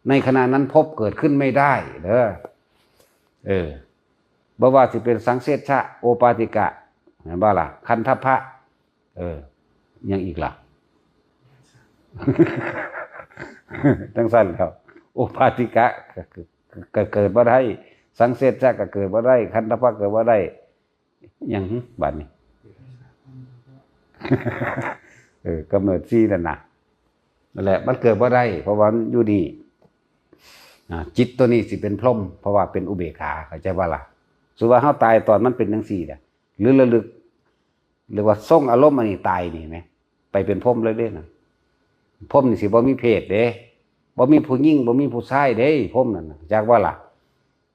ในขณะนั้นภพเกิดขึ้นไม่ได้เด้อ เออ บ่ว่าสิเป็นสังเสชชะ โอปาติกะ เห็นบ่ล่ะ คันธัพพะ เออ ยังอีกล่ะ จั่งซั่นแล้ว โอปาติกะก็ ก็เกิดบ่ได้ สังเสชชะก็เกิดบ่ได้ คันธัพพะเกิดบ่ได้ หยังบัดนี้ เออ กำเนิดสี่นั่นน่ะ นั่นแหละ มันเกิดบ่ได้ เพราะว่ามันอยู่นี่ อ่า จิตตัวนี้สิเป็นพรหม เพราะว่าเป็นอุเบกขา เข้าใจบ่ล่ะ สมมุติว่าเฮาตายตอนมันเป็นจั่งซี้แหละ หรือระลึก หรือว่าทรงอารมณ์อันนี้ตายนี่แหม ไปเป็นพรหมเลยเด้นะ พรหมนี่สิบ่มีเพศเด้ บ่มีผู้หญิง บ่มีผู้ชายเด้ พรหมนั่นน่ะ จักบ่ล่ะ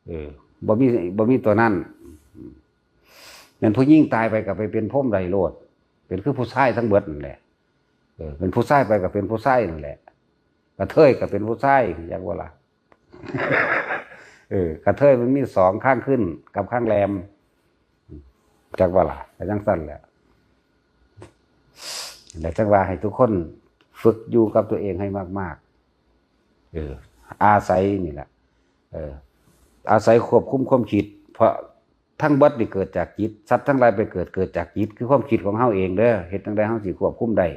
เออ บ่มี บ่มีตัวนั้น แม่นผู้หญิงตายไปก็ไปเป็นพรหมได้โลด เป็นคือผู้ชายทั้งเบิดนั่นแหละ เออ เป็นผู้ชายไปก็เป็นผู้ชายนั่นแหละ กระเทยก็เป็นผู้ชาย จักบ่ล่ะ เออ กระเทยมันมีสองข้างขึ้นกับข้างแรม จักบ่ล่ะ ก็จั่งซั่นแหละ แล้วจั่งว่าให้ทุกคนฝึกอยู่กับตัวเองให้มากๆ เออ อาศัยนี่แหละ เออ อาศัยควบคุมความคิด เพราะ ทั้งเบิดนี่เกิดจากจิต สัตว์ทั้งหลายไปเกิด เกิดจากจิต คือความคิดของเฮาเองเด้อ เฮ็ดจั่งใดเฮาสิควบคุมได้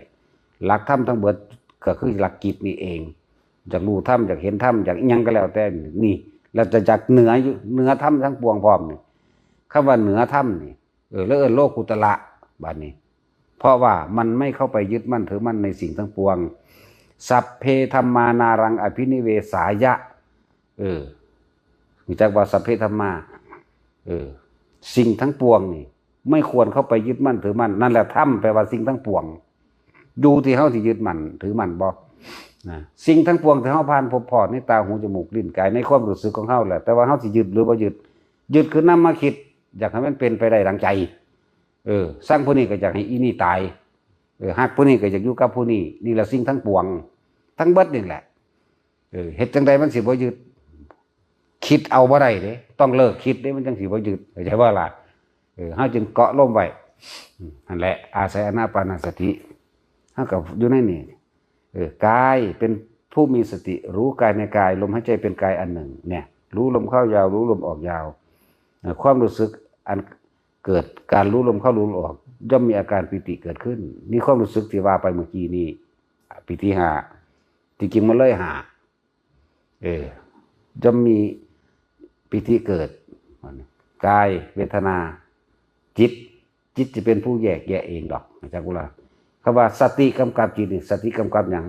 หลักธรรมทั้งเบิดก็คือหลักจิตนี่เอง อยากรู้ธรรม อยากเห็นธรรม อยากอิหยังก็แล้วแต่นี่ แล้วจะอยากเหนืออยู่ เหนือธรรมทั้งปวงพร้อมนี่ คำว่าเหนือธรรมนี่ เออ แล้วเอิ้นโลกุตระ บัดนี้ เพราะว่ามันไม่เข้าไปยึดมั่นถือมั่นในสิ่งทั้งปวง สัพเพธัมมานารังอภินิเวสายะ เออ รู้จักว่าสัพเพธัมมา เออ สิ่งทั้งปวงนี่ ไม่ควรเข้าไปยึดมั่นถือมั่น นั่นแหละธรรม แปลว่าสิ่งทั้งปวง อยู่ที่เฮาสิยึดมั่นถือมั่นบ่ นะ สิ่งทั้งปวงที่เฮาผ่านพบพ้อในตา หู จมูก ลิ้น กาย ในความรู้สึกของเฮาแหละ แต่ว่าเฮาสิยึดหรือบ่ยึด ยึดคือนำมาคิด อยากให้มันเป็นไปได้ดังใจ เออ ซังผู้นี้ก็อยากให้อีนี่ตาย เออ ฮักผู้นี้ก็อยากอยู่กับผู้นี้ นี่แหละสิ่งทั้งปวง ทั้งเบิดนี่แหละ เออ เฮ็ดจั่งใดมันสิบ่ยึด คิดเอาบ่ได้เด้ ต้องเลิกคิดเด้ มันจั่งสิบ่ยึด เข้าใจบ่ล่ะ เออ เฮาจึงเกาะลมไว้ อืม นั่นแหละ อาศัยอานาปานสติ เฮาก็อยู่ในนี่ เออ กายเป็นผู้มีสติ รู้กายในกาย ลมหายใจเป็นกายอันหนึ่ง เนี่ย รู้ลมเข้ายาว รู้ลมออกยาว เอ่อ ความรู้สึกอันเกิดการรู้ลมเข้ารู้ลมออก ย่อมมีอาการปีติเกิดขึ้น มีความรู้สึกที่ว่าไปเมื่อกี้นี้ ปีติห้า ที่จริงมันเลยห้า เออ ย่อมมีปีติเกิด กาย เวทนา จิต จิตจะเป็นผู้แยกแยะเองดอก อาจารย์กุลา คำว่าสติกำกับจิตนี่ สติกำกับหยัง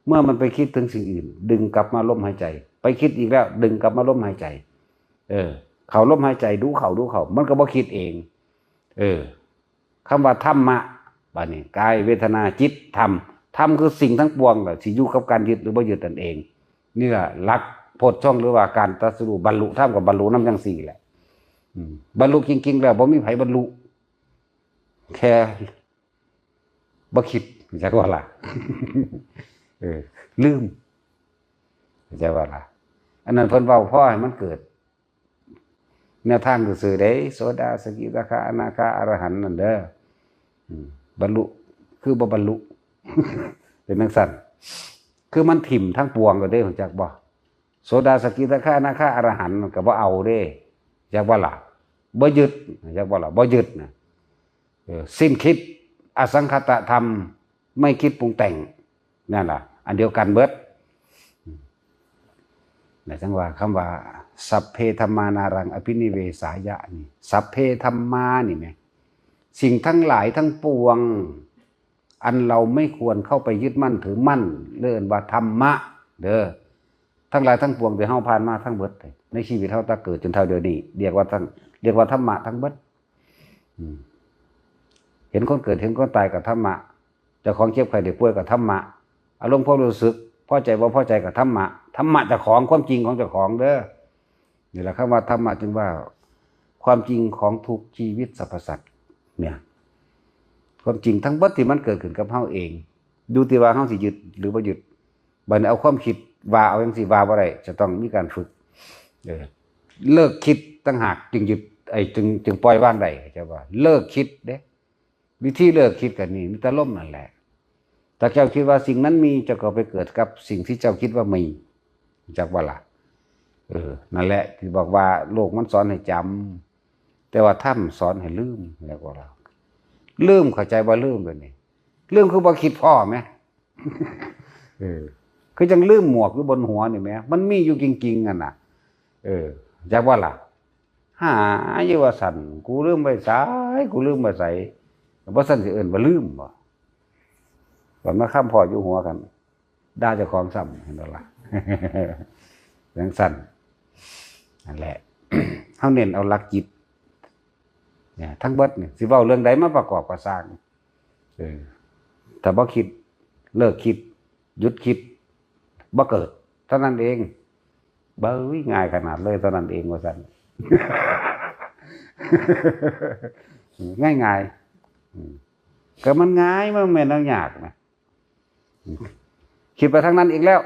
เมื่อมันไปคิดถึงสิ่งอื่น ดึงกลับมาลมหายใจ ไปคิดอีกแล้ว ดึงกลับมาลมหายใจ เออ เข้าลมหายใจ ดูเข้าดูเข้า มันก็บ่คิดเอง เออ คำว่าธรรมะ บัดนี้ กาย เวทนา จิต ธรรม ธรรมคือสิ่งทั้งปวงแหละ สิอยู่กับการยึดหรือบ่ยึดนั่นเอง นี่แหละหลักโพชฌงค์ หรือว่าการตรัสรู้ บรรลุธรรมกับบรรลุนำจั่งซี้แหละ อืม บรรลุจริงๆแล้วบ่มีไผบรรลุ แค่บ่คิด จักว่าล่ะ เออ ลืม จักว่าล่ะ อันนั้นเพิ่นเว้าพอให้มันเกิด แนวทางซื่อๆเด้ โสดา สกิทาคา อนาคา อรหันต์นั่นเด้อ อืม บรรลุ คือบ่บรรลุ เป็นจั่งซั่น คือมันถิ่มทั้งปวงก็ได้ รู้จักบ่ โสดา สกิทาคา อนาคา อรหันต์มันก็บ่เอาเด้ จักว่าล่ะ บ่ยึด จักว่าล่ะ บ่ยึดนะ เออ สิ้นคิด อสังขตธรรม ไม่คิดปรุงแต่ง นั่นล่ะ อันเดียวกันเบิด นะ จั่งว่าคำว่า สัพเพธัมมานารังอภินิเวสายะนี่ สัพเพธัมมานี่แหม สิ่งทั้งหลายทั้งปวง อันเราไม่ควรเข้าไปยึดมั่นถือมั่น เรียกว่าธรรมะ เด้อ ทั้งหลายทั้งปวงที่เฮาผ่านมาทั้งเบิด ในชีวิตเฮาตั้งเกิดจนเท่าเดี๋ยวนี้ เรียกว่าทั้ง เรียกว่าธรรมะทั้งเบิด อืม เห็นคนเกิด เห็นคนตายก็ธรรมะ เจ้าของเจ็บไข้ได้ป่วยก็ธรรมะ อารมณ์ความรู้สึก พอใจบ่พอใจก็ธรรมะ ธรรมะเจ้าของ ความจริงของเจ้าของเด้อ นี่แหละคำว่าธรรมะ จึงว่าความจริงของทุกชีวิตสรรพสัตว์ เนี่ย ความจริงทั้งเบิดที่มันเกิดขึ้นกับเฮาเอง อยู่ที่ว่าเฮาสิยึดหรือบ่ยึด บัดนี้เอาความคิดว่าเอาจั่งซี้ว่าบ่ได้ จะต้องมีการฝึก เออ เลิกคิดต่างหากจึงยึด ไอ้ จึง จึงปล่อยวางได้ เข้าใจบ่ เลิกคิดเด้ วิธีเลิกคิดก็นี่ มีแต่ลมนั่นแหละ ถ้าเจ้าคิดว่าสิ่งนั้นมี เจ้าก็ไปเกิดกับสิ่งที่เจ้าคิดว่ามี จักว่าล่ะ เออ นั่นแหละที่บอกว่าโลกมันสอนให้จำ แต่ว่าธรรมสอนให้ลืม แล้วก็เรา ลืม เข้าใจว่าลืมเดี๋ยวนี้ ลืมคือบ่คิดพ้อแหม เออ คือจั่งลืมหมวกอยู่บนหัวนี่แหม มันมีอยู่จริงๆ นั่นน่ะ เออ จักว่าล่ะ หาอยู่ว่าซั่น กูลืมไว้ไส กูลืมไว้ไส บ่ซั่นสิเอิ้นว่าลืมบ่ บัดมาค้ำพ้ออยู่หัวกัน ด่าเจ้าของซ้ำ เห็นบ่ล่ะ จั่งซั่น นั่นแหละ เฮาเน้นเอาหลักจิต เนี่ย ทั้งเบิดนี่ สิเว้าเรื่องใดมาประกอบก็ซ่าง เออ ถ้าบ่คิด เลิกคิด หยุดคิด บ่เกิด เท่านั้นเอง เบ้ย ง่ายขนาดเลย เท่านั้นเอง ว่าซั่น ง่ายๆ อืม ก็มันง่าย มันแม่นแนวยากนะ อืม คิดไปทางนั้นอีกแล้ว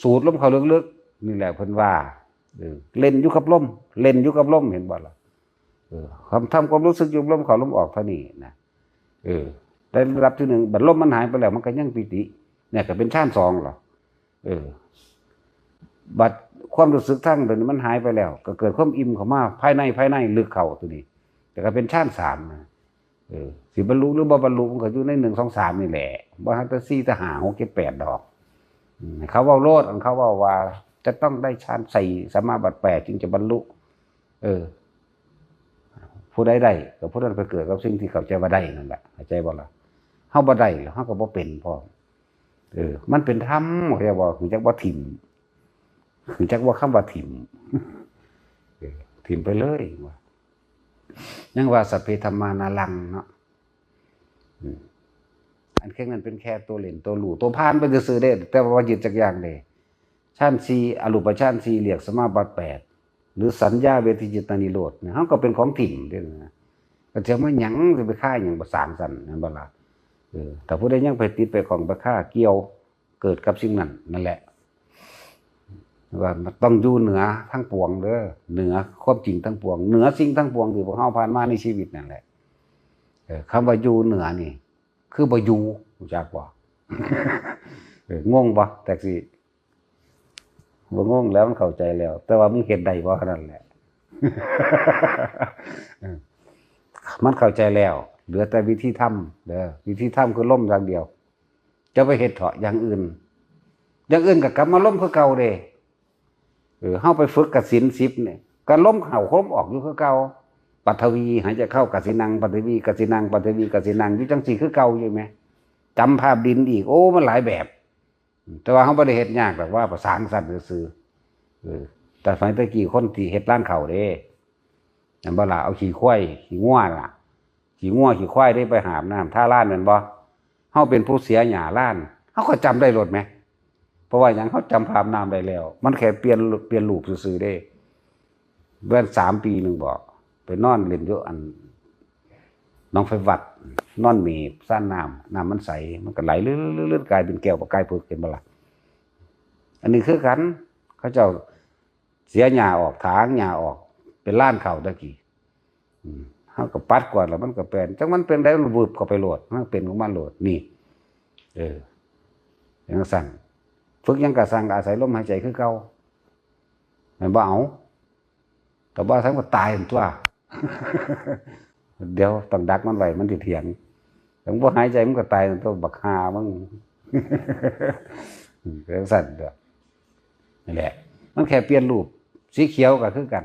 สูดลมเข้าลึกๆ นี่แหละเพิ่นว่า เออ เล่นอยู่กับลม เล่นอยู่กับลม เห็นบ่ล่ะ เออ ทำ ทำความรู้สึกอยู่ลมเข้าลมออกเท่านี้นะ เออ ได้ระดับที่หนึ่ง บัดลมมันหายไปแล้ว มันก็ยังปีติ เนี่ยก็เป็นฌานสองเหรอ เออ บัด ความรู้สึกทางเดินมันหายไปแล้ว ก็เกิดความอิ่มเข้ามาภายใน ภายในลึกเข้าตัวนี้ แต่ก็เป็นฌานสามนะ เออ สิบรรลุหรือบ่บรรลุ มันก็อยู่ในหนึ่ง สอง สาม นี่แหละ บ่ทันแต่สี่ แต่ห้า หก เจ็ด แปด ดอก อืม เขาเว้าโลด อันเขาเว้าว่า จะต้องได้ฌานสี่ สมาบัติแปด จึงจะบรรลุ เออ ผู้ใดได้ ก็ผู้นั้นไปเกิดกับสิ่งที่เข้าใจว่าได้นั่นแหละ เข้าใจบ่ล่ะ เฮาบ่ได้ เฮาก็บ่เป็นพร้อม เออ มันเป็นธรรม เข้าใจบ่ ฮู้จักว่าถิ่ม ฮู้จักว่าคำว่าถิ่ม เออ ถิ่มไปเลยว่า ยังว่าสัพเพธัมมานารังเนาะ อืม อันเครื่องนั้นเป็นแค่ตัวเล่นตัวลู่ ตัวผ่านไปซื่อๆเด้ แต่ว่ายึดจักอย่างเด้ ฌานสี่ อรูปฌานสี่ เรียกสมาบัติแปด หรือสัญญาเวทยิตานิโรธเนี่ย เฮาก็เป็นของถิ่มเด้นะ ก็จะมาหยัง จะไปฆ่าหยัง ประสานสันนั่นบ่ล่ะ เออ แต่ผู้ใดยังไปติดไปของไปฆ่าเกี่ยว เกิดกับสิ่งนั้นนั่นแหละ ว่ามันต้องอยู่เหนือทั้งปวงเด้อ เหนือความจริงทั้งปวง เหนือสิ่งทั้งปวงที่พวกเฮาผ่านมาในชีวิตนั่นแหละ เออ คำว่าอยู่เหนือนี่ คือบ่อยู่ รู้จักบ่ เออ งงบ่ แท็กซี่ บ่งงแล้ว มันเข้าใจแล้ว แต่ว่ามึงเฮ็ดได้บ่ เท่านั้นแหละ เออ มันเข้าใจแล้ว เหลือแต่วิธีทำเด้อ วิธีทำคือลมอย่างเดียว จะไปเฮ็ดเถาะอย่างอื่น อย่างอื่นก็กลับมาลมคือเก่าเด้ เออ เฮาไปฝึกกสิณสิบเนี่ย ก็ลมเข้าลมออกอยู่คือเก่า ปัทวี หายใจเข้ากสิณัง ปัทวี กสิณัง ปัทวี กสิณัง อยู่จังซี่คือเก่าอยู่แหม จำภาพดินอีก โอ้ มันหลายแบบ แต่ว่าเฮาบ่ได้เฮ็ดยากดอก ว่าประสานสันซื่อๆ เออ แต่สมัยตะกี้คนที่เฮ็ดลานข้าวเด้ แม่นบ่ล่ะ เอาขี้ควาย ขี้งัวล่ะ ขี้งัวขี้ควายเด้ ไปหาบน้ำทาลานแม่นบ่ เฮาเป็นผู้เสียหญ้าลาน เฮาก็จำได้โลดแหม เพราะว่าหยัง เฮาจำภาพน้ำได้แล้ว มันแค่เปลี่ยน เปลี่ยนรูปซื่อๆเด้ แว่นสามปีหนึ่งบ่ ไปนอนเล่นอยู่อันหนองไฟวัด นอนเมบซ่านน้ำ น้ำมันใส มันก็ไหลเลื่อนๆๆ กลายเป็นแก้วปะกายเผือก เห็นบ่ล่ะ อันนี้คือกัน เขาเจ้าเสียหญ้าออก ถางหญ้าออก เป็นลานข้าวตะกี้ อืม เฮาก็ปัดกวาดแล้วมันก็แปลน จังมันเป็นได มันวืบเข้าไปโลด มันเป็นของมันโลด นี่ เออ จังซั่น ฝึกหยังก็ซ่าง อาศัยลมหายใจคือเก่า แม่นบ่ เอา ก็บ่ซั่นก็ตายหั่นตั่ว เดี๋ยวต้องดักมันไว้ มันสิเถียง ถ้าบ่หายใจมันก็ตายหั่นตั่ว บักห่ามึง จังซั่นตั่ว นั่นแหละ มันแค่เปลี่ยนรูป สีเขียวก็คือกัน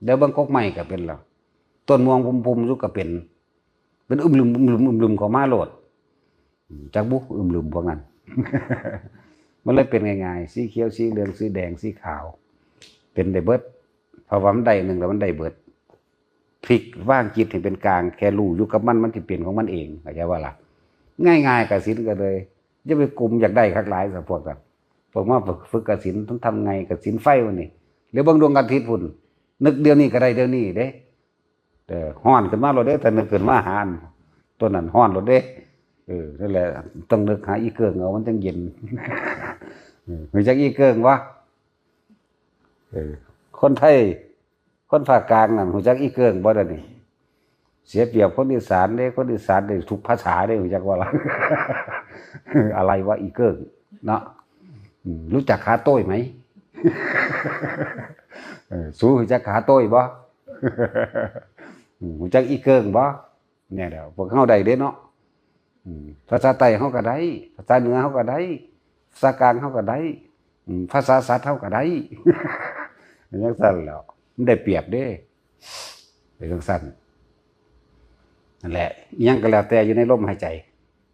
เดี๋ยวเบิ่งกกไม้ก็เป็นแล้ว ต้นม่วงพุ่มๆอยู่ก็เป็น เป็นอึมลึม อึมลึม อึมลึมเข้ามาโลด อืม จักบุ อึมลึมพวกนั้น มันเลยเป็นง่ายๆ สีเขียว สีเหลือง สีแดง สีขาว เป็นได้เบิด เพราะว่ามันได้หนึ่งแล้วมันได้เบิด พลิกวางจิตให้เป็นกลาง แค่รู้อยู่กับมัน มันสิเป็นของมันเอง เข้าใจบ่ล่ะ ง่ายๆ กสิณก็เลย อย่าไปกลุ้มอยากได้คักหลายซะพวกนั้น พวกมาฝึก ฝึกกสิณ ต้องทำไง กสิณไฟวันนี้ เดี๋ยวเบิ่งดวงอาทิตย์พุ่น นึกเดี๋ยวนี้ก็ได้เดี๋ยวนี้เด้ เออ ฮ้อนขึ้นมาโลดเด้ แต่นึกขึ้นมาหาอัน ต้นนั้นฮ้อนโลดเด้ เออ นั่นแหละ ต้องนึกหาอีเกิ่งเอา มันจังเย็น เออ รู้จักอีเกิ่งบ่ เออ คนไทย คนภาคกลางนั่น รู้จักอีเกิ่งบ่เดี๋ยวนี้ เสียเปรียบคนอีสานเด้ คนอีสานได้ทุกภาษาเด้ รู้จักบ่ล่ะ อะไรวะอีเกิ่ง เนาะ อืม รู้จักขาโต้ยไหม เออ สูรู้จักขาโต้ยบ่ อืม รู้จักอีเกิ่งบ่ เนี่ยแหละ พวกเฮาได้เด้เนาะ อืม ภาษาใต้เฮาก็ได้ ภาษาเหนือเฮาก็ได้ ภาษากลางเฮาก็ได้ อืม ภาษาสัตว์เฮาก็ได้ จังซั่นแหล้ว มันได้เปรียบเด้ เป็นจังซั่น นั่นแหละ อิหยังก็แล้วแต่อยู่ในลมหายใจ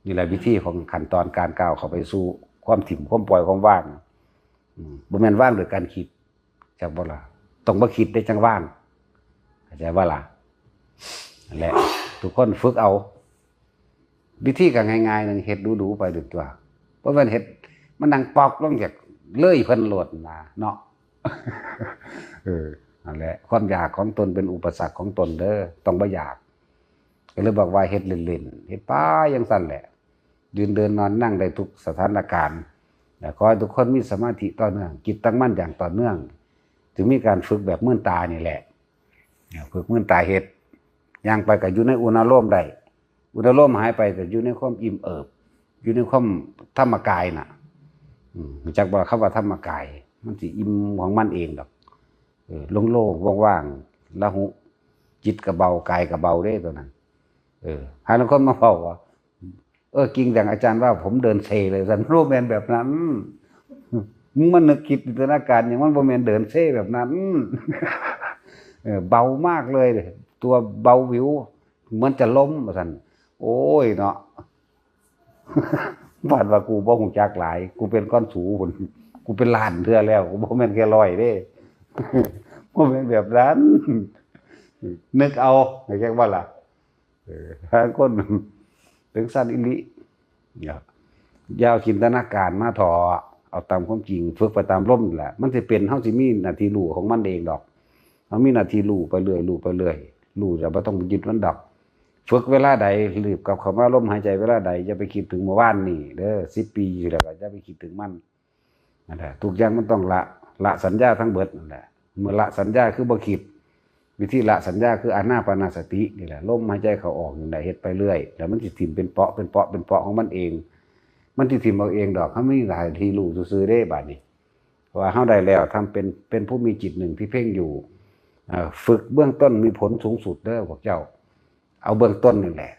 นี่แหละวิธีของขั้นตอนการก้าวเข้าไปสู่ความถิ่ม ความปล่อย ความวาง อืม บ่แม่นวางโดยการคิด จักบ่ล่ะ ต้องบ่คิดได้จังวาง เข้าใจบ่ล่ะ นั่นแหละ ทุกคนฝึกเอา วิธีก็ง่ายๆหนึ่ง เฮ็ดดูๆไปโดนตัว บ่แม่นเฮ็ด มันนั่งปอกลงจากเลยเพิ่นโลดนะเนาะ เออ นั่นแหละ ความอยากของตนเป็นอุปสรรคของตนเด้อ ต้องบ่อยาก ก็เลยบอกว่าเฮ็ดเล่นๆ เฮ็ดไปจังซั่นแหละ ยืนเดินนอนนั่งได้ทุกสถานการณ์ และขอให้ทุกคนมีสมาธิต่อเนื่อง จิตตั้งมั่นอย่างต่อเนื่อง จึงมีการฝึกแบบมืนตานี่แหละ ฝึกมืนตาเฮ็ด ย่างไปก็อยู่ในอุณาโลมได้ อุณาโลมหายไปก็อยู่ในความอิ่มเอิบ อยู่ในความธรรมกายน่ะ อืม รู้จักบ่คำว่าธรรมกาย มันสิอิ่มของมันเองดอก เออ โล่งๆ ว่างๆ ละหุ จิตก็เบา กายก็เบาเด้ตัวนั้น เออ หาลางคนมาเว้าว่า เออ กิ่งแดง อาจารย์ว่าผมเดินเซเลย ซั่น บ่แม่นแบบนั้น มึงมานึกคิดจินตนาการหยัง มันบ่แม่นเดินเซแบบนั้น เออ เบามากเลย ตัวเบาหวิว เหมือนจะล้ม ว่าซั่น โอ้ยเนาะ บาดว่ากูบ่ฮู้จักหลาย กูเป็นก้อนสูพุ้น กูเป็นล้านเทื่อแล้ว กูบ่แม่นแค่ร้อยเด้ บ่แม่นแบบนั้น นึกเอา เข้าใจบ่ล่ะ เออ หาคนถึงซั่นอีหลี อย่า อย่าเอาจินตนาการมาถ่อ เอาตามความจริง ฝึกไปตามลมนี่แหละ มันสิเป็น เฮาสิมีหน้าที่รู้ของมันเองดอก เฮามีหน้าที่รู้ไปเรื่อย รู้ไปเรื่อย รู้แล้วบ่ต้องไปยึดมันดอก ฝึกเวลาใด รีบกลับเข้ามาลมหายใจเวลาใด อย่าไปคิดถึงเมื่อวานนี้เด้อ สิบปีที่แล้วก็อย่าไปคิดถึงมัน นั่นแหละ ทุกอย่างมันต้องละ ละสัญญาทั้งเบิดนั่นแหละ เมื่อละสัญญาคือบ่คิด วิธีละสัญญาคืออานาปานสตินี่แหละ ลมหายใจเข้าออกนี่แหละ เฮ็ดไปเรื่อย แล้วมันสิถิ่มเป็นเปาะ เป็นเปาะ เป็นเปาะของมันเอง มันสิถิ่มเอาเองดอก เฮามีหน้าที่รู้ซื่อๆเด้ บาดนี้ เพราะว่าเฮาได้แล้ว ทำเป็น เป็นผู้มีจิตหนึ่งที่เพ่งอยู่ เอ่อ ฝึกเบื้องต้นมีผลสูงสุดเด้อพวกเจ้า เอาเบื้องต้นนี่แหละ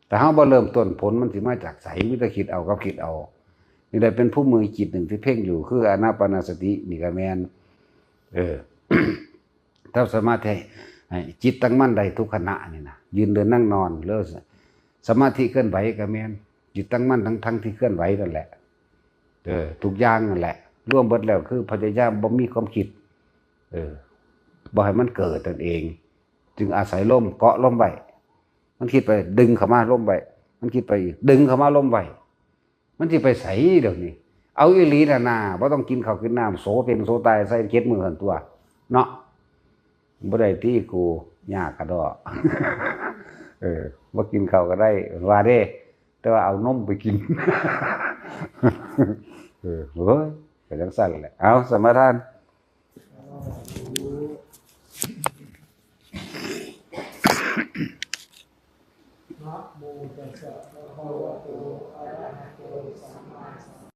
แต่เฮาบ่เริ่มต้น ผลมันสิมาจากไส มีแต่คิดเอากับคิดเอา นี่ได้เป็นผู้มีจิตหนึ่งที่เพ่งอยู่ คืออานาปานสตินี่ก็แม่น เออ ทำสมาธิให้จิตตั้งมั่นได้ทุกขณะนี่นะ ยืนเดินนั่งนอน แล้วสมาธิเคลื่อนไหวก็แม่น จิตตั้งมั่นทั้งๆที่เคลื่อนไหวนั่นแหละ เออ ทุกอย่างนั่นแหละ รวมเบิดแล้วคือพยายามบ่มีความคิด เออ บ่ให้มันเกิดนั่นเอง จึงอาศัยลม เกาะลมไว้ มันคิดไป ดึงเข้ามาลมไว้ มันคิดไปอีก ดึงเข้ามาลมไว้ มันสิไปไสเดี๋ยวนี้ เอาอีหลีน่ะนา บ่ต้องกินข้าวกินน้ำ โสเป็นโสตายใส่เจ็ดมื้อหั่นตัว เนาะ บ่ได้ติ กู ยากกะดอ เออ บ่กินข้าวก็ได้ ว่าเด้ แต่ว่าเอานมไปกิน เออ เฮ้ย ก็จั่งซั้นแหละ เอา สมาทาน นะโมตัสสะภะคะวะโต อะระหะโต สัมมาสัม